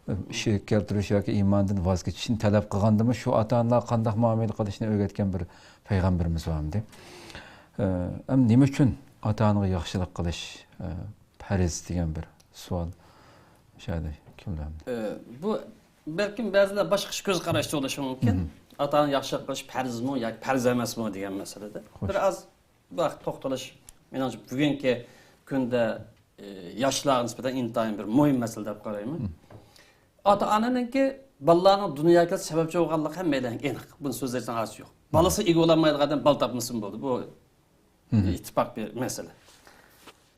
ئە، شېرىك كەلتۈرۈش ياكى ئىماندىن ۋاز كېچىشنى تەلەپ قىلغاندىمۇ شۇ ئاتا-ئانىلارغا قانداق مۇئامىلە قىلىشنى ئۆگەتكەن بىر پەيغەمبىرىمىز بار ئەمدى. ئە، ئەم نېمە ئۈچۈن ئاتا-ئانىغا ياخشىلىق قىلىش، ئە، پەرز دېگەن بىر سوئال شۇ يەردە كېلىدۇ ئەمدى. ئە، بۇ بەلكىم بەزىلەر باشقىچە كۆز قاراشتا بولۇشى مۇمكىن. ئاتا-ئانا ياخشىلىق قىلىش پەرزمۇ ياكى پەرز ئەمەسمۇ دېگەن مەسىلىدە. بىر ئاز بۇ ھەقتە توختىلىش، مېنىڭچە، بۈگۈنكى كۈندە، ئى، ياشلارغا نىسبەتەن ئىنتايىن بىر مۇھىم مەسىلە دەپ قارايمەن. ئاتا-ئانىنىڭكى بالىلارنىڭ دۇنياغا كېلىش سەۋەبچى بولغانلىقى ھەممەيلەنگە ئېنىق. بۇنى سۆزلەشنىڭ ھاجىتى يوق. بالىسى ئىگە بولالمايدىغان ئادەم بالا تاپمىسىمۇ بولدى. بۇ ئىتتىپاق بىر مەسىلە.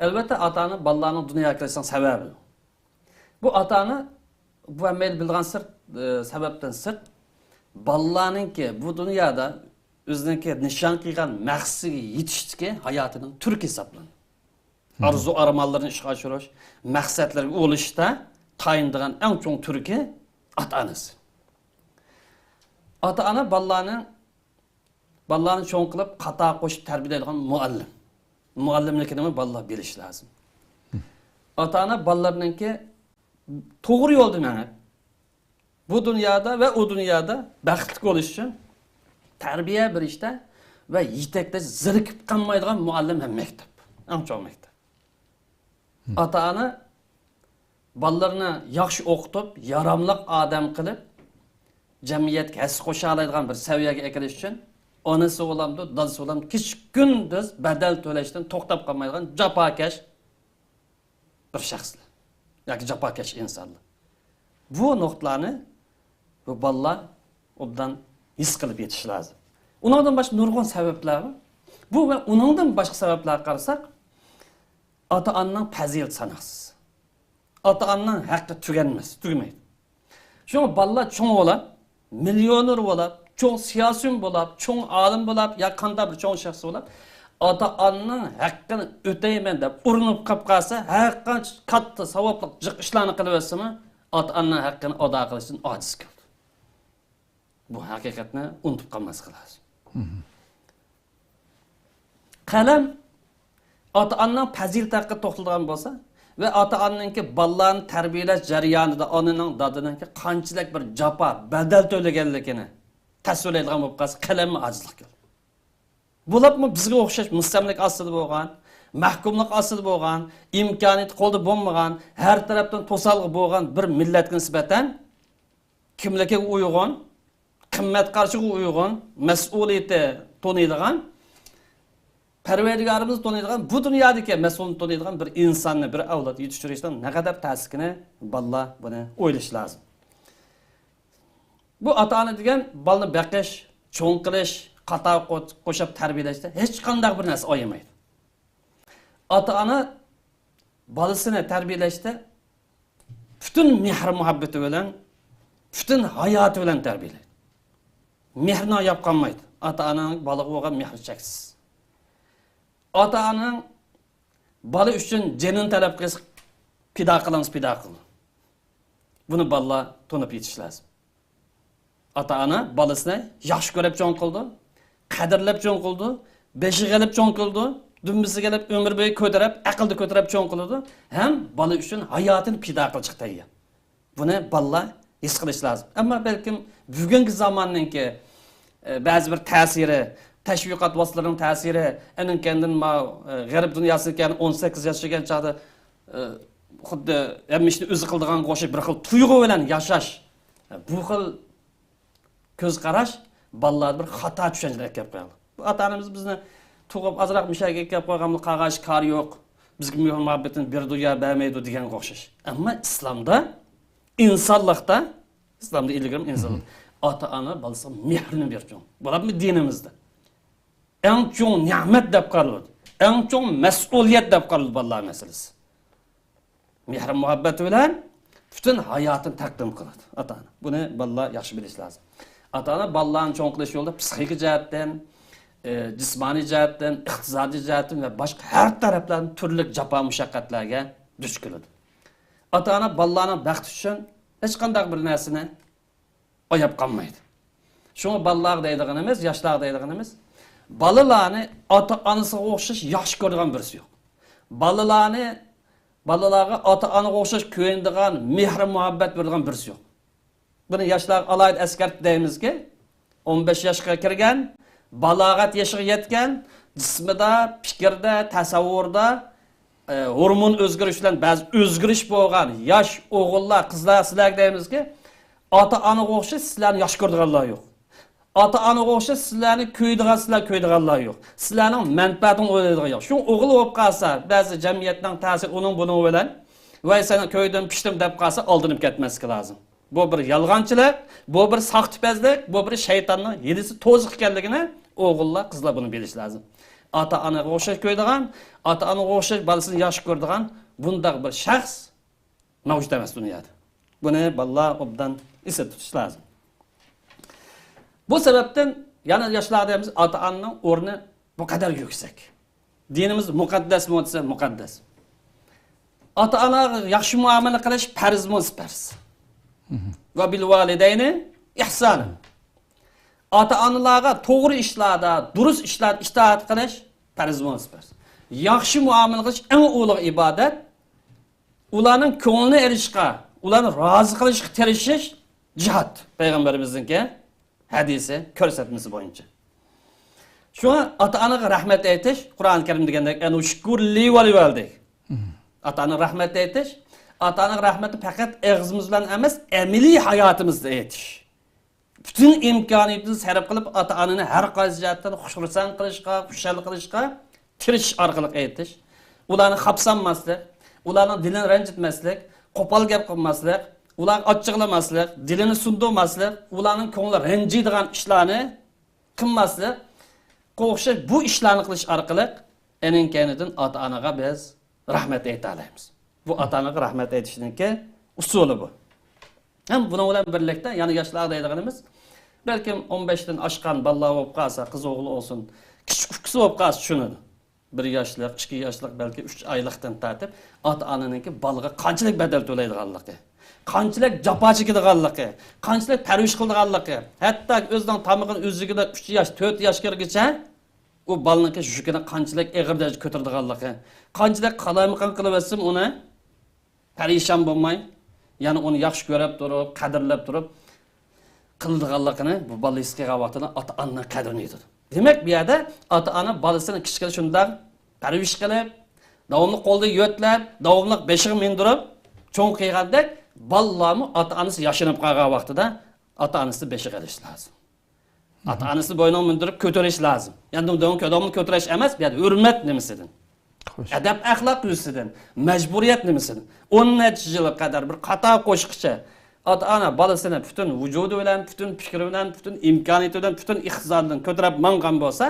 ئەلۋەتتە، ئاتا-ئانا بالىلارنىڭ دۇنياغا كېلىشىنىڭ سەۋەبى. بۇ ئاتا-ئانا، بۇ ھەممەيلەن بىلىدىغان سىر، ئى، سەۋەبتىن سىرت، بالىلارنىڭكى بۇ دۇنيادا ئۆزىنىڭكى نىشان قىلغان مەقسىتىگە يېتىشتىكى ھاياتىنىڭ تۈركى ھېسابلىنىدۇ. ئارزۇ-ئارمانلىرىنى ئىشقا ئاشۇرۇش، مەقسەتلىرىگە ئۇلىشىشتا تايىنىدىغان ئەڭ چوڭ تۈركى ئاتا-ئانىسى. ئاتا-ئانا بالىلارنىڭ بالىلارنى چوڭ قىلىپ، قاتار قوشۇپ تەربىيەلەيدىغان مۇئەللىم. مۇئەللىملىكىنىمۇ بالىلار بىلىشى لازىم. ئاتا-ئانا بالىلىرىنىڭكى توغرا يولدا مېڭىپ، بۇ دۇنيادا ۋە ئۇ دۇنيادا بەختلىك بولۇش ئۈچۈن تەربىيە بېرىشتە ۋە يېتەكلەش، زېرىكىپ قالمايدىغان مۇئەللىم ھەم مەكتەپ. ئەڭ چوڭ مەكتەپ. ئاتا-ئانا بالىلىرىنى ياخشى ئوقۇتۇپ، ياراملىق ئادەم قىلىپ، جەمئىيەتكە ھەسسە قوشالايدىغان بىر سەۋىيەگە ئەكېلىش ئۈچۈن ئانىسى بولامدۇ، دادىسى بولامدۇ، كېچە-كۈندۈز بەدەل تۆلەشتىن توختاپ قالمايدىغان جاپاكەش بىر شەخسلەر ياكى جاپاكەش ئىنسانلار. بۇ نۇقتىلارنى بۇ بالىلار ئوبدان ھېس قىلىپ يېتىشى لازىم. ئۇنىڭدىن باشقا نۇرغۇن سەۋەبلەر بار. بۇ ۋە ئۇنىڭدىن باشقا سەۋەبلەرگە قارىساق، ئاتا-ئانىنىڭ پەزىلىتى ساناقسىز. ئاتا-ئانىنىڭ ھەققى تۈگەنمەس، تۈگىمەيدۇ. شۇڭا بالىلار چوڭ بولاپ، مىليونېر بولاپ، چوڭ سىياسىيون بولاپ، چوڭ ئالىم بولاپ يا قانداق بىر چوڭ شەخس بولاپ، ئاتا-ئانىنىڭ ھەققىنى ئۆتەيمەن دەپ ئۇرۇنۇپ قېلىپ قالسا، ھەرقانچە كاتتا ساۋابلىق جىق ئىشلارنى قىلىۋەتسىمۇ، ئاتا-ئانىنىڭ ھەققىنى ئادا قىلىشتىن ئاجىز كېلىدۇ. بۇ ھەقىقەتنى ئۇنتۇپ قالماسلىق لازىم. قەلەم ئاتا-ئانىنىڭ پەزىلىتى ھەققىدە توختىلىدىغان بولسا ۋە ئاتا-ئانىنىڭكى بالىلارنى تەربىيەلەش جەريانىدا ئانىنىڭ، دادىنىڭكى قانچىلىك بىر جاپا، بەدەل تۆلىگەنلىكىنى تەسۋىرلەيدىغان بولۇپ قالسا، قەلەممۇ ئاجىزلىق كېلىدۇ. بولۇپمۇ بىزگە ئوخشاش مۇستەملىكە ئاستىدا بولغان، مەھكۇملۇق ئاستىدا بولغان، ئىمكانىيىتى قولدا بولمىغان، ھەر تەرەپتىن توسالغۇ بولغان بىر مىللەتكە نىسبەتەن كىملىكىگە ئۇيغۇن، قىممەت قارىشىغا ئۇيغۇن، مەسئۇلىيىتى تونۇيدىغان، پەرۋەردىگارىمىزنى تونۇيدىغان، بۇ دۇنيادىكى مەسئۇلنى تونۇيدىغان بىر ئىنساننى، بىر ئەۋلاد يېتىشتۈرۈشنىڭ نەقەدەر تەسلىكىنى بالىلار بۇنى ئويلىشى لازىم. بۇ ئاتا-ئانا دېگەن بالىنى بېقىش، چوڭ قىلىش، قاتا قو-، قوشاپ تەربىيەلەشتە ھېچقانداق بىر نەرسە ئايىمايدۇ. ئاتا-ئانا بالىسىنى تەربىيەلەشتە پۈتۈن مېھرى-مۇھەببىتى بىلەن، پۈتۈن ھاياتى بىلەن تەربىيەلەيدۇ. مېھرىنى ئاياپ قالمايدۇ. ئاتا-ئانىنىڭ بالىغا بولغان مېھرى چەكسىز. ئاتا-ئانىنىڭ بالا ئۈچۈن جېنىنى تەلەپ قىلسا، پىدا قىلىڭىز، پىدا قىلىدۇ. بۇنى بالىلار تونۇپ يېتىشى لازىم. ئاتا-ئانا بالىسىنى ياخشى كۆرۈپ چوڭ قىلىدۇ، قەدىرلەپ چوڭ قىلىدۇ، بېشىغا ئېلىپ چوڭ قىلىدۇ، دۈمبىسىگە ئېلىپ ئۆمۈر بويى كۆتۈرۈپ، ئەقىلدە كۆتۈرۈپ چوڭ قىلىدۇ ھەم بالا ئۈچۈن ھاياتىنى پىدا قىلىشقا تەييار. بۇنى بالىلار ھېس قىلىشى لازىم. ئەمما بەلكىم بۈگۈنكى زاماننىڭكى، ئە، بەزى بىر تەسىرى، تەشۋىقات ۋاسىتىلىرىنىڭ تەسىرى، ئەنىڭ كەينىدىن ما، ئە، غەرب دۇنياسىدىكى ئون سەككىز ياش كىرگەن چاغدا، ئە، خۇددى ھەممە ئىشنى ئۆزى قىلىدىغانغا ئوخشاش بىر خىل تۇيغۇ بىلەن ياشاش. ئە، بۇ خىل كۆز قاراش بالىلاردا بىر خاتا چۈشەنچىنى ئەكەپ قويغان. بۇ ئاتا-ئانىمىز بىزنى تۇغۇپ، ئازراق مۇشۇ يەرگە ئەكەپ قويغانمۇ، قالغان ئىش كارى يوق. بىزگە مېھىر-مۇھەببىتىنى بېرىدۇ يا بەرمەيدۇ دېگەنگە ئوخشاش. ئەمما ئىسلامدا، ئىنسانلىقتا، ئىسلامدا ئىلگىرى ئىنسانلىق، ئاتا-ئانا بالىسىغا مېھرىنى بېرىدۇ. بولۇپمۇ دىنىمىزدا. ئەڭ چوڭ نېمەت دەپ قارىلىدۇ. ئەڭ چوڭ مەسئۇلىيەت دەپ قارىلىدۇ بالىلار مەسىلىسى. مېھرى-مۇھەببەت بىلەن پۈتۈن ھاياتىنى تەقدىم قىلىدۇ ئاتا-ئانا. بۇنى بالىلار ياخشى بىلىشى لازىم. ئاتا-ئانا بالىلارنى چوڭ قىلىش يولىدا پسىخىكا جەھەتتىن، ئى، جىسمانىي جەھەتتىن، ئىقتىسادىي جەھەتتىن ۋە باشقا ھەر تەرەپلەردىن تۈرلۈك جاپا-مۇشەققەتلەرگە دۇچ كېلىدۇ. ئاتا-ئانا بالىلارنىڭ بەختى ئۈچۈن ھېچقانداق بىر نەرسىنى ئاياپ قالمايدۇ. شۇڭا بالىلارغا دەيدىغىنىمىز، ياشلارغا دەيدىغىنىمىز، بالىلارنى ئاتا-ئانىسىغا ئوخشاش ياخشى كۆرىدىغان بىرسى يوق. بالىلارنى، بالىلارغا ئاتا-ئانىغا ئوخشاش كۆيۈنىدىغان، مېھرى-مۇھەببەت بېرىدىغان بىرسى يوق. بۇنى ياشلارغا ئالاھىدە ئەسكەرتىپ دەيمىزكى، ئون بەش ياشقا كىرگەن، بالاغەت يېشىغا يەتكەن، جىسمىدا، پىكىردە، تەسەۋۋۇردا، ئە، ھورمون ئۆزگىرىش بىلەن بەزى ئۆزگىرىش بولغان ياش ئوغۇللار، قىزلار سىلەرگە دەيمىزكى، ئاتا-ئانىغا ئوخشاش سىلەرنى ياخشى كۆرىدىغانلار يوق. ئاتا-ئانىغا ئوخشاش سىلەرنى كۆيىدىغان، سىلەر كۆيىدىغانلار يوق. سىلەرنىڭ مەنپەئەتىڭ ئويلايدىغان يوق. شۇ ئوغۇل بولۇپ قالسا، بەزى جەمئىيەتنىڭ تەسىرى ئۇنىڭ بۇنىڭ بىلەن، ۋاي سەن كۆيدۈم، پىشتىم دەپ قالسا ئالدىنىپ كەتمەسلىكى لازىم. بۇ بىر يالغانچىلىق، بۇ بىر ساختىپەزلىك، بۇ بىر شەيتاننىڭ ھىيلىسى، توزۇق ئىكەنلىكىنى ئوغۇللار، قىزلار بۇنى بىلىشى لازىم. ئاتا-ئانىغا ئوخشاش كۆيىدىغان، ئاتا-ئانىغا ئوخشاش بالىسىنى ياخشى كۆرىدىغان بۇنداق بىر شەخس مەۋجۇت ئەمەس دۇنيادا. بۇنى بالىلار ئوبدان ئېسىدە تۇتۇشى لازىم. بۇ سەۋەبتىن يەنە ياشلاردا دەيمىز، ئاتا-ئانىنىڭ ئورنى بۇ قەدەر يۈكسەك. دىنىمىز مۇقەددەسمۇ دېسە مۇقەددەس. ئاتا-ئاناغا ياخشى مۇئامىلە قىلىش پەرزمۇ دېسە پەرز. ۋە بىل ۋالىدەينى ئىھسانەن. ئاتا-ئانىلارغا توغرا ئىشلاردا، دۇرۇس ئىشلاردا ئىتائەت قىلىش پەرزمۇ دېسە پەرز. ياخشى مۇئامىلە قىلىش ئەڭ ئۇلۇغ ئىبادەت. ئۇلارنىڭ كۆڭلىنى ئېلىشقا، ئۇلارنى رازى قىلىشقا تىرىشىش جىھاد. پەيغەمبىرىمىزنىڭكى ھەدىسى، كۆرسەتمىسى بويىچە. شۇڭا ئاتا-ئانىغا رەھمەت ئېيتىش، قۇرئان كەرىم دېگەندەك، «ئەن ئۇشكۇر لى ۋە لىۋالىدەيك.» ئاتا-ئانىغا رەھمەت ئېيتىش، ئاتا-ئانىغا رەھمەتنى پەقەت ئېغىزىمىز بىلەن ئەمەس، ئەمەلىي ھاياتىمىزدا ئېيتىش. پۈتۈن ئىمكانىيىتىنى سەرپ قىلىپ، ئاتا-ئانىنى ھەر قايسى جەھەتتىن خۇشاللىق قىلىشقا، خۇشال قىلىشقا تىرىشىش ئارقىلىق ئېيتىش. ئۇلارنى خاپسانماسلىق، ئۇلارنىڭ دىلىنى رەنجىتمەسلىك، قوپال گەپ قىلماسلىق، ئۇلارغا ئاچچىقلىماسلىق، دىلىنى سۇندۇرماسلىق، ئۇلارنىڭ كۆڭلى رەنجىيدىغان ئىشلارنى قىلماسلىق، قوغشاش بۇ ئىشلارنى قىلىش ئارقىلىق ئېنىڭ كەينىدىن ئاتا-ئانىغا بىز رەھمەت ئېيتالايمىز. بۇ ئاتا-ئانىغا رەھمەت ئېيتىشنىڭكى ئۇسۇلى بۇ. ھەم بۇنىڭ بىلەن بىرلىكتە يەنە ياشلارغا دەيدىغىنىمىز، بەلكىم ئون بەشتىن ئاشقان بالىلار بولۇپ قالسا، قىز ئوغۇل بولسۇن، كىچىك ئۇكىسى بولۇپ قالسا چۈشىنىدۇ. بىر ياشلىق، ئىككى ياشلىق، بەلكى ئۈچ ئايلىقتىن تارتىپ ئاتا-ئانىنىڭكى بالىغا قانچىلىك بەدەل تۆلەيدىغانلىقى، قانچىلىك جاپا چېكىدىغانلىقى، قانچىلىك پەرۋىش قىلىدىغانلىقى، ھەتتا ئۆزىنىڭ تامىقىنى ئۈزۈكىدە ئۈچ ياش، تۆت ياش كىرگۈچە ئۇ بالىنىڭكى يۈكىنى قانچىلىك ئېغىر دەرىجىدە كۆتۈرىدىغانلىقى، قانچىلىك قالايمىقان قىلىۋەتسىمۇ ئۇنى پەرىشان بولماي، يەنە ئۇنى ياخشى كۆرۈپ تۇرۇپ، قەدىرلەپ تۇرۇپ قىلىدىغانلىقىنى بۇ بالا ھېس قىلغان ۋاقتىدا ئاتا-ئانىنىڭ قەدرىنى يېتىدۇ. دېمەك، بۇ يەردە ئاتا-ئانا بالىسىنى كىچىكىدە شۇنداق پەرۋىش قىلىپ، داۋاملىق قولىدا يۆتلەپ، داۋاملىق بېشىغا مىندۈرۈپ چوڭ قىلغاندەك، بالىلارمۇ ئاتا-ئانىسى ياشىنىپ قالغان ۋاقتىدا ئاتا-ئانىسىنى بېشىغا ئېلىشى لازىم. ئاتا-ئانىسىنى بوينىغا مىندۈرۈپ كۆتۈرۈش لازىم. يەنى داۋاملىق كۆتۈرۈش ئەمەس، بۇ يەردە ھۆرمەت نېمىسىدىن، خوش. ئەدەپ-ئەخلاق يۈزىسىدىن، مەجبۇرىيەت نېمىسىدىن. ئون نەچچە يىلغا قەدەر بىر قاتا قوشقىچە ئاتا-ئانا بالىسىنى پۈتۈن ۋۇجۇدى بىلەن، پۈتۈن پىكرى بىلەن، پۈتۈن ئىمكانىيىتى بىلەن، پۈتۈن ئىقتىسادى بىلەن كۆتۈرۈپ ماڭغان بولسا،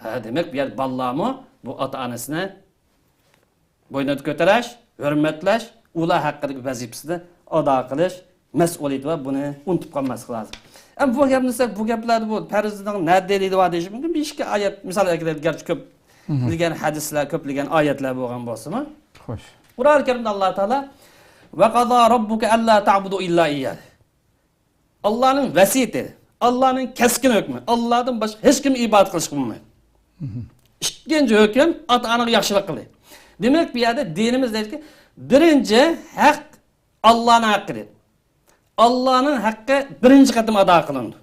ھە، دېمەك، بۇ يەردە بالىلارمۇ بۇ ئاتا-ئانىسىنى بوينىدا كۆتۈرۈش، ھۆرمەتلەش، ئۇلار ھەققىدىكى ۋەزىپىسىنى ئادا قىلىش مەسئۇلىيىتى بار، بۇنى ئۇنتۇپ قالماسلىق لازىم. ئەمما بۇ گەپنى دېسەك، بۇ گەپلەردە بۇ پەرزنىڭ نە دەلىلى بار دېيىشى مۇمكىن. بىر ئىككى ئايەت مىسال ئەكېلىدۇ، گەرچە كۆپ، مھم، بىلگەن ھەدىسلەر، كۆپلىگەن ئايەتلەر بولغان بولسىمۇ. خوش. قۇرئان كەرىمدە ئاللا تائالا، «ۋە قازا راببۇكە ئەللا تەبۇدۇ ئىللا ئىييا» دېدى. ئاللانىڭ ۋەسىيىتى، ئاللانىڭ كەسكىن ھۆكمى، ئاللادىن باشقا ھېچكىمگە ئىبادەت قىلىشقا بولمايدۇ. مھم. ئىككىنچى ھۆكۈم، ئاتا-ئاناغا ياخشىلىق قىلدى. دېمەك، بۇ يەردە دىنىمىز دەيدىكى، بىرىنچى ھەق ئاللانىڭ ھەققى دېدى. ئاللانىڭ ھەققى بىرىنچى قېتىم ئادا قىلىنىدۇ.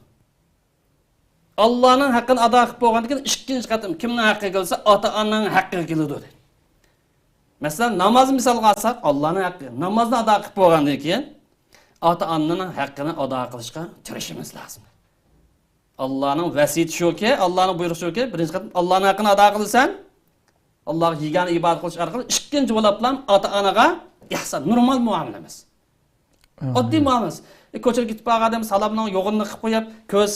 ئاللانىڭ ھەققىنى ئادا قىلىپ بولغاندىن كېيىن، ئىككىنچى قېتىم كىمنىڭ ھەققىگە كېلسە، ئاتا-ئانىنىڭ ھەققىگە كېلىدۇ، دېدى. مەسىلەن، نامازنى مىسالغا ئالساق، ئاللانىڭ ھەققى. نامازنى ئادا قىلىپ بولغاندىن كېيىن، ئاتا-ئانىنىڭ ھەققىنى ئادا قىلىشقا تىرىشىمىز لازىم. ئاللانىڭ ۋەسىيىتى شۇكى، ئاللانىڭ بۇيرۇقى شۇكى، بىرىنچى قېتىم ئاللانىڭ ھەققىنى ئادا قىلىسەن، ئاللاغا يېگانە ئىبادەت قىلىش ئارقىلىق، ئىككىنچى بولۇپلا ئاتا-ئانىغا ئىھسان، نورمال مۇئامىلە ئەمەس. ئاددىي مۇئامىلە. ئى، كوچىدا كېتىپ بارغان ئادەم سالامنىڭ يوغىنىنى قىلىپ قويۇپ، كۆز،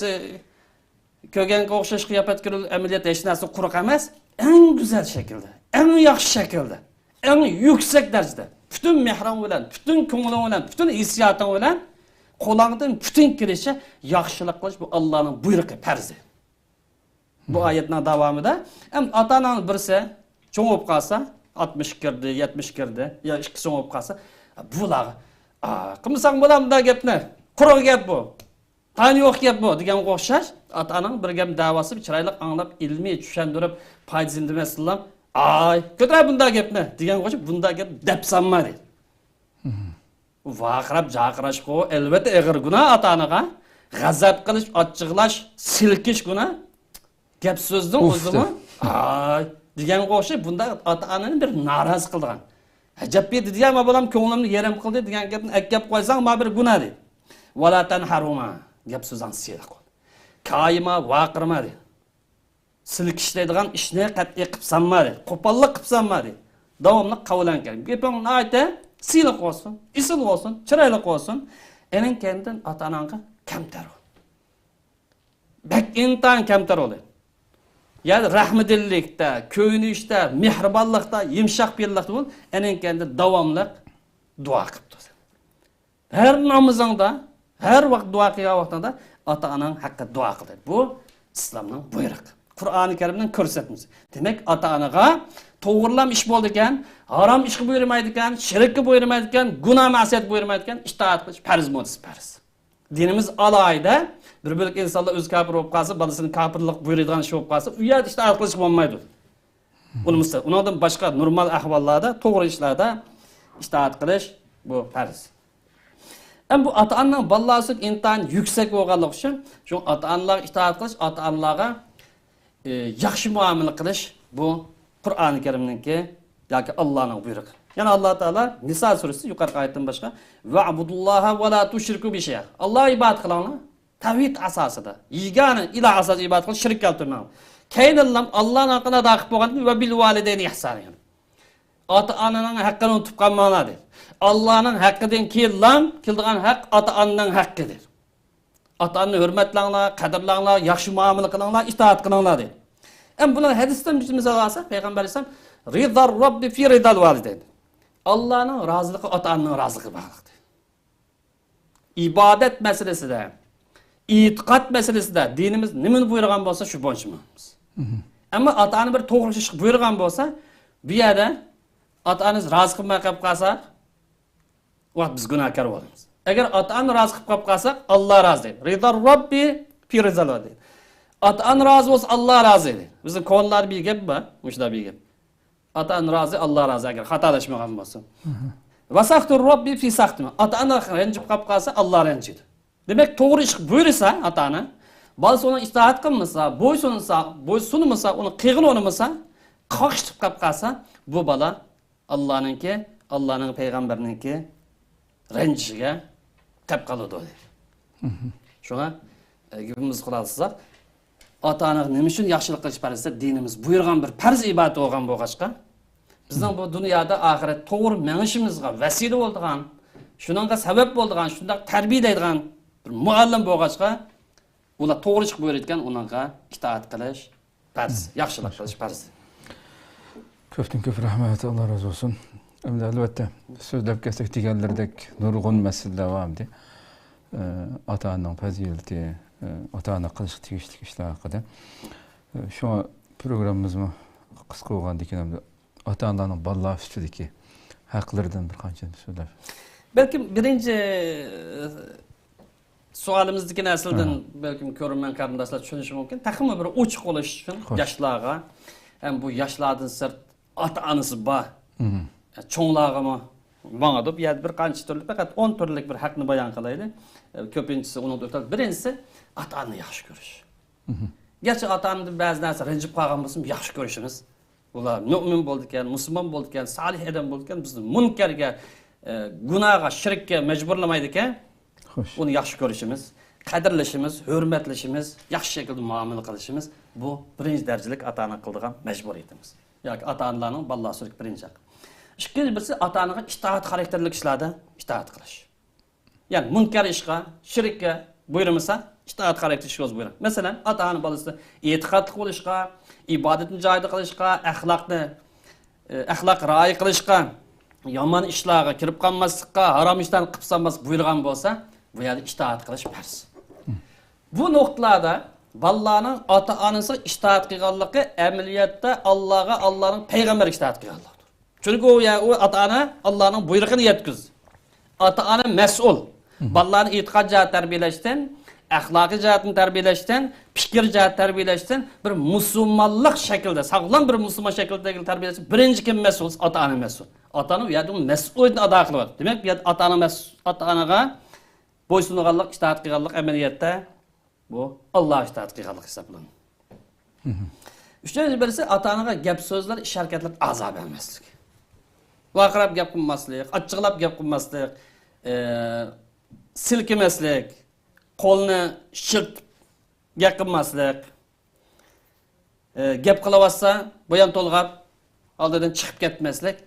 كۆرگەنگە ئوخشاش قىياپەتكە كىرىپ، ئەمەلىيەتتە ھېچ نەرسىنى قۇرۇق ئەمەس. ئەڭ گۈزەل شەكىلدە، ئەڭ ياخشى شەكىلدە، ئەڭ يۈكسەك دەرىجىدە، پۈتۈن مېھرىڭ بىلەن، پۈتۈن كۆڭلۈڭ بىلەن، پۈتۈن ھېسسىياتىڭ بىلەن، قولۇڭدىن پۈتۈن كېلىشىچە ياخشىلىق قىلىش، بۇ ئاللانىڭ بۇيرۇقى، پەرزى. بۇ ئايەتنىڭ داۋامىدا، ئەم، ئاتا-ئاناڭ بىرسى چوڭ بولۇپ قالسا، ئاتمىشقا كىردى، يەتمىشكە كىردى، يا ئىككىسى چوڭ بولۇپ قالسا، بۇلارغا، «ئا، قىلمىساڭ بولامدۇ گەپنى؟ قۇرۇق گەپ بۇ. تايىنى يوق گەپ بۇ» دېگەنگە ئوخشاش، ئاتا-ئاناڭ بىر گەپ دەۋاتسا، بىر چىرايلىق ئاڭلاپ، ئىلمىي چۈشەندۈرۈپ، پايدىسىنى دېمەسلىلا، «ئاي، كۆتۈرە بۇنداق گەپنى» دېگەنگە ئوخشاش، بۇنداق گەپ دەپ سالما دېدى. ۋارقىراپ جارقىراشقۇ، ئەلۋەتتە، ئېغىر گۇناھ ئاتا-ئانىغا. غەزەپ قىلىش، ئاچچىقلاش، سىلكىش گۇناھ. گەپ سۆزنىڭ ئۇف ئۆزىمۇ، دەپ. «ئاي» دېگەنگە ئوخشاش، بۇنداق ئاتا-ئانىنى بىر نارازى قىلىدىغان. «ئەجەب بىر» دېدى يا، «ما بالام كۆڭلۈمنى يېرىم قىلدى» دېگەن گەپنى ئەكەپ قويساڭ، ما بىر گۇناھ دېدى. «ۋەلا تەنھەرھۇما»، گەپ سۆزۈڭ سىلىق بول. «كايىما ۋارقىرىما» دېدى. سىلكىشلەيدىغان ئىشنى قەتئىي قىلىپ سالما دېدى. قوپاللىق قىلىپ سالما دېدى. داۋاملىق قاۋلان كەل. گېپىڭ ناھايىتى سىلىق بولسۇن، ئېسىل بولسۇن، چىرايلىق بولسۇن. ئېنىڭ كەينىدىن ئاتا-ئاناڭغا كەمتەر بول. بەك ئىنتايىن كەمتەر بول. يەنى رەھمىدىللىكتە، كۆيۈنۈشتە، مېھرىبانلىقتا، يۇمشاق پېئىللىقتا بول. ئېنىڭ كەينىدىن داۋاملىق دۇئا قىلىپ تۇرسۇن. ھەر نامىزىڭدا، ھەر ۋاقىت دۇئا قىلغان ۋاقتىڭدا ئاتا-ئاناڭ ھەققىدە دۇئا قىل دەيدۇ. بۇ ئىسلامنىڭ بۇيرۇقى. قۇرئانى كەرىمنىڭ كۆرسەتمىسى. دېمەك، ئاتا-ئانىغا توغرىلام ئىش بولىدىكەن، ھارام ئىشقا بۇيرۇمايدىكەن، شىرككە بۇيرۇمايدىكەن، گۇناھ مەسىيەتكە بۇيرۇمايدىكەن، ئىتائەت قىلىش پەرز، مۇددىسى پەرز. دىنىمىز ئالاھىدە، بىر بۆلەك ئىنسانلار ئۆزى كاپىر بولۇپ قالسا، بالىسىنى كاپىرلىق بۇيرۇيدىغان ئىش بولۇپ قالسا، ئۇ يەردە ئىتائەت قىلىشقا بولمايدۇ. ئۇنىمىسا، ئۇنىڭدىن باشقا نورمال ئەھۋاللاردا، توغرا ئىشلاردا ئىتائەت قىلىش بۇ پەرز. ئەمما بۇ ئاتا-ئانىنىڭ بالىلار ئۈستىدىكى ئىنتايىن يۈكسەك بولغانلىقى ئۈچۈن، شۇ ئاتا-ئانىلارغا ئىتائەت قىلىش، ئاتا-ئانىلارغا، ئى، ياخشى مۇئامىلە قىلىش بۇ قۇرئانى كەرىمنىڭكى ياكى ئاللانىڭ بۇيرۇقى. يەنە ئاللا تائالا نىسا سۈرىسىدە يۇقىرىقى ئايەتتىن باشقا، «ۋەئبۇدۇللاھە ۋە لا تۇشرىكۇ بىھى شەيئا». ئاللاغا ئىبادەت قىلىڭلار. تەۋھىد ئاساسىدا، يېگانە ئىلاھ ئاساسىدا ئىبادەت قىلىش، شىرك كەلتۈرمەڭ. كەينىدىنلا ئاللانىڭ ھەققىنى ئادا قىلىپ بولغاندىن كېيىن، «ۋە بىل ۋالىدەينى ئىھسانا». ئاتا-ئانىنىڭ ھەققىنى ئۇنتۇپ قالماڭلار دېدى. ئاللانىڭ ھەققىدىن كېيىنلا كېلىدىغان ھەق ئاتا-ئانىنىڭ ھەققى دېدى. ئاتا-ئانىنى ھۆرمەتلەڭلار، قەدىرلەڭلار، ياخشى مۇئامىلە قىلىڭلار، ئىتائەت قىلىڭلار دېدى. ئەمما بۇنىڭ ھەدىستىن بىر مىسال ئالساق، پەيغەمبەر ئەلەيھىسسالام، «رىزا راببى فى رىزال ۋالىدەين». ئاللانىڭ رازىلىقى ئاتا-ئانىنىڭ رازىلىقى بارلىق دېدى. ئىبادەت مەسىلىسىدە، ئېتىقاد مەسىلىسىدە دىنىمىز نېمىنى بۇيرۇغان بولسا، شۇ بويىچە ماڭىمىز. مھم. ئەمما ئاتا-ئانا بىر توغرا ئىشقا بۇيرۇغان بولسا، بۇ يەردە ئاتا-ئانىمىز رازى قىلماي قېلىپ قالسا، ۋاقىت بىز گۇناھكار بولىمىز. ئەگەر ئاتا-ئانا رازى قىلىپ قېلىپ قالساق، ئاللا رازى دەيدۇ. رىزا راببى فى رىزا دەيدۇ. ئاتا-ئانا رازى بولسا، ئاللا رازى دەيدۇ. بىزنىڭ كونىلاردا بىر گەپ بار، مۇشۇنداق بىر گەپ. ئاتا-ئانا رازى، ئاللا رازى، ئەگەر خاتالاشمىغان بولسا. ۋە سەختۇ راببى فى سەختىما. ئاتا-ئانا رەنجىپ قاپ قالسا، ئاللا رەنجىيدۇ. دېمەك، توغرا ئىشقا بۇيرۇسا ئاتا-ئانا، بالىسى ئۇنىڭ ئىتائەت قىلمىسا، بويسۇنسا، بويسۇنمىسا، ئۇنى قىلغىلى ئۇنىمىسا، قاقشىتىپ قاپ قالسا، بۇ بالا ئاللانىڭكى، ئاللانىڭ پەيغەمبىرىنىڭكى رەنجىشىگە تەپ قالىدۇ دېدى. شۇڭا، ئە، گېپىمىزنى قىلالىساق، ئاتا-ئانىغا نېمە ئۈچۈن ياخشىلىق قىلىش پەرز دېسە، دىنىمىز بۇيرۇغان بىر پەرز ئىبادەت بولغان بولغاچقا، بىزنىڭ بۇ دۇنيادا ئاخىرەت توغرا مېڭىشىمىزغا ۋەسىلە بولىدىغان، شۇنىڭغا سەۋەب بولىدىغان، شۇنداق تەربىيەلەيدىغان بىر مۇئەللىم بولغاچقا، ئۇلار توغرا ئىشقا بۇيرۇيدىكەن، ئۇنىڭغا ئىتائەت قىلىش پەرز، ياخشىلىق قىلىش پەرز. كۆپتىن كۆپ رەھمەت، ئاللا رازى بولسۇن. ئەمدى ئەلۋەتتە سۆزلەپ كەتسەك دېگەنلىرىدەك نۇرغۇن مەسىلىلەر بار ئەمدى. ئاتا ئانىنىڭ پەزىلىتى، ئاتا ئانا قىلىشقا تېگىشلىك ئىشلار ھەققىدە. شۇڭا پروگراممىمىزمۇ قىسقا بولغاندىكىن ئەمدى ئاتا ئانىلارنىڭ بالىلار ئۈستىدىكى ھەقلىرىدىن بىر قانچە سۆزلەپ. بەلكىم بىرىنچى سوئالىمىزدىكى نەرسىلەردىن ھە. بەلكىم كۆرۈرمەن قېرىنداشلار چۈشىنىشى مۇمكىن. تېخىمۇ بىر ئوچۇق بولۇش ئۈچۈن خوش. ياشلارغا ھەم بۇ ياشلاردىن سىرت ئاتا ئانىسى بار مم. چوڭلارغىمۇ ماڭىدۇ. بۇ يەردە بىر قانچە تۈرلۈك، پەقەت ئون تۈرلۈك بىر ھەقنى بايان قىلايلى. كۆپىنچىسى ئۇنىڭدا ئۆتەلدى. بىرىنچىسى، ئاتا ئانىنى ياخشى كۆرۈش. مم. گەرچە ئاتا ئانىدىن بەزى نەرسە رەنجىپ قالغان بولسىمۇ، ياخشى كۆرۈشىمىز. ئۇلار مۆمىن بولىدىكەن، مۇسۇلمان بولىدىكەن، سالىھ ئادەم بولىدىكەن، بىزنى مۇنكەرگە، ئە، گۇناھقا، شىرككە مەجبۇرلىمايدىكەن، خوش. ئۇنى ياخشى كۆرۈشىمىز، قەدىرلىشىمىز، ھۆرمەتلىشىمىز، ياخشى شەكىلدە مۇئامىلە قىلىشىمىز، بۇ بىرىنچى دەرىجىلىك ئاتا ئانا قىلىدىغان مەجبۇرىيىتىمىز. ياكى ئاتا ئانىلارنىڭ بالىلار ئۈستىدىكى بىرىنچى ھەققى. ئىككىنچى بىرسى، ئاتا ئانىغا ئىتائەت خاراكتېرلىك ئىشلاردا ئىتائەت قىلىش. يەنى مۇنكەر ئىشقا، شىرككە بۇيرۇمىسا، ئىتائەت خاراكتېر ئىشقا بۇيرۇڭ. مەسىلەن، ئاتا ئانا بالىسى ئېتىقادلىق بولۇشقا، ئىبادىتىنى جايىدا قىلىشقا، ئەخلاقنى، ئە، ئەخلاق رىئايە قىلىشقا، يامان ئىشلارغا كىرىپ قالماسلىققا، ھارام ئىشلارنى قىلىپ سالماسلىق بۇيرۇغان بولسا، بۇ يەردە ئىتائەت قىلىش پەرز. بۇ نۇقتىلاردا بالىلارنىڭ ئاتا ئانىسىغا ئىتائەت قىلغانلىقى ئەمەلىيەتتە ئاللاغا، ئاللانىڭ پەيغەمبىرىگە ئىتائەت قىلغانلىقتۇر. چۈنكى ئۇ، يە-، ئۇ ئاتا ئانا ئاللانىڭ بۇيرۇقىنى يەتكۈزدى. ئاتا ئانا مەسئۇل. مم. بالىلارنى ئېتىقاد جەھەتتە تەربىيەلەشتىن، ئەخلاقىي جەھەتتىن تەربىيەلەشتىن، پىكىر جەھەتتە تەربىيەلەشتىن، بىر مۇسۇلمانلىق شەكلىدە، ساغلام بىر مۇسۇلمان شەكلىدە تەربىيەلەشتىن بىرىنچى كىم مەسئۇل؟ ئاتا ئانا مەسئۇل. ئاتا ئانا ئۇ يەردە مەسئۇلىيىتىنى ئادا قىلىۋاتىدۇ. دېمەك، بۇ يەردە ئاتا ئانا مەس-، ئاتا ئانىغا بويسۇنغانلىق، ئىتائەت قىلغانلىق ئەمەلىيەتتە بۇ ئاللاغا ئىتائەت قىلغانلىق ھېسابلىنىدۇ. مم. ئۈچىنچى بىرسى، ئاتا ئانىغا گەپ سۆزلەر، ئىش ھەرىكەتلەر ئازار بەرمەسلىك. ۋارقىراپ گەپ قىلماسلىق، ئاچچىقلاپ گەپ قىلماسلىق، ئە، سىلكىمەسلىك، قولنى شىلتىپ گەپ قىلماسلىق، ئە، گەپ قىلىۋاتسا، بويان تولغاپ، ئالدىدىن چىقىپ كەتمەسلىك،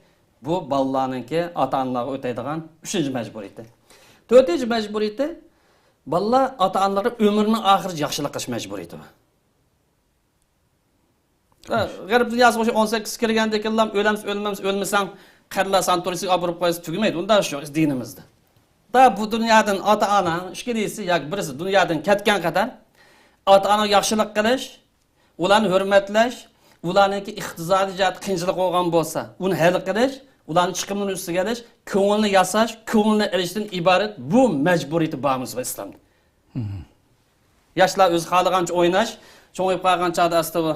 بۇ بالىلارنىڭكى ئاتا ئانىلارغا ئۆتەيدىغان ئۈچىنچى مەجبۇرىيىتى. تۆتىنچى مەجبۇرىيىتى، بالىلار ئاتا ئانىلارغا ئۆمرىنىڭ ئاخىرىچە ياخشىلىق قىلىش مەجبۇرىيىتى بار. ھە، غەرب دۇنياسىغا ئوخشاپ ئون سەككىز كىرگەندىن كېيىنلا ئۆلەمسە ئۆلمەمسە ئۆلمىسەڭ، قېرىنداش ساناتورىيىسىگە ئاپىرىپ قويسا تۈگىمەيدۇ. ئۇنداق ئىش يوق دىنىمىزدە. دا بۇ دۇنيادىن ئاتا ئاناڭ ئىككىلىسى ياكى بىرسى دۇنيادىن كەتكەن قەدەر ئاتا ئاناڭغا ياخشىلىق قىلىش، ئۇلارنى ھۆرمەتلەش، ئۇلارنىڭكى ئىقتىسادىي جەھەتتە قىيىنچىلىق بولغان بولسا، ئۇنى ھەل قىلىش، ئۇلارنىڭ چىقىملىرىنى ئۈستىگە ئېلىش، كۆڭلىنى ياساش، كۆڭلىنى ئېلىشتىن ئىبارەت بۇ مەجبۇرىيىتى بارمىز ئىسلامدا. مم. ياشلار ئۆزى خالىغانچە ئويناش، چوڭىيىپ قالغان چاغدا ئاستا بۇ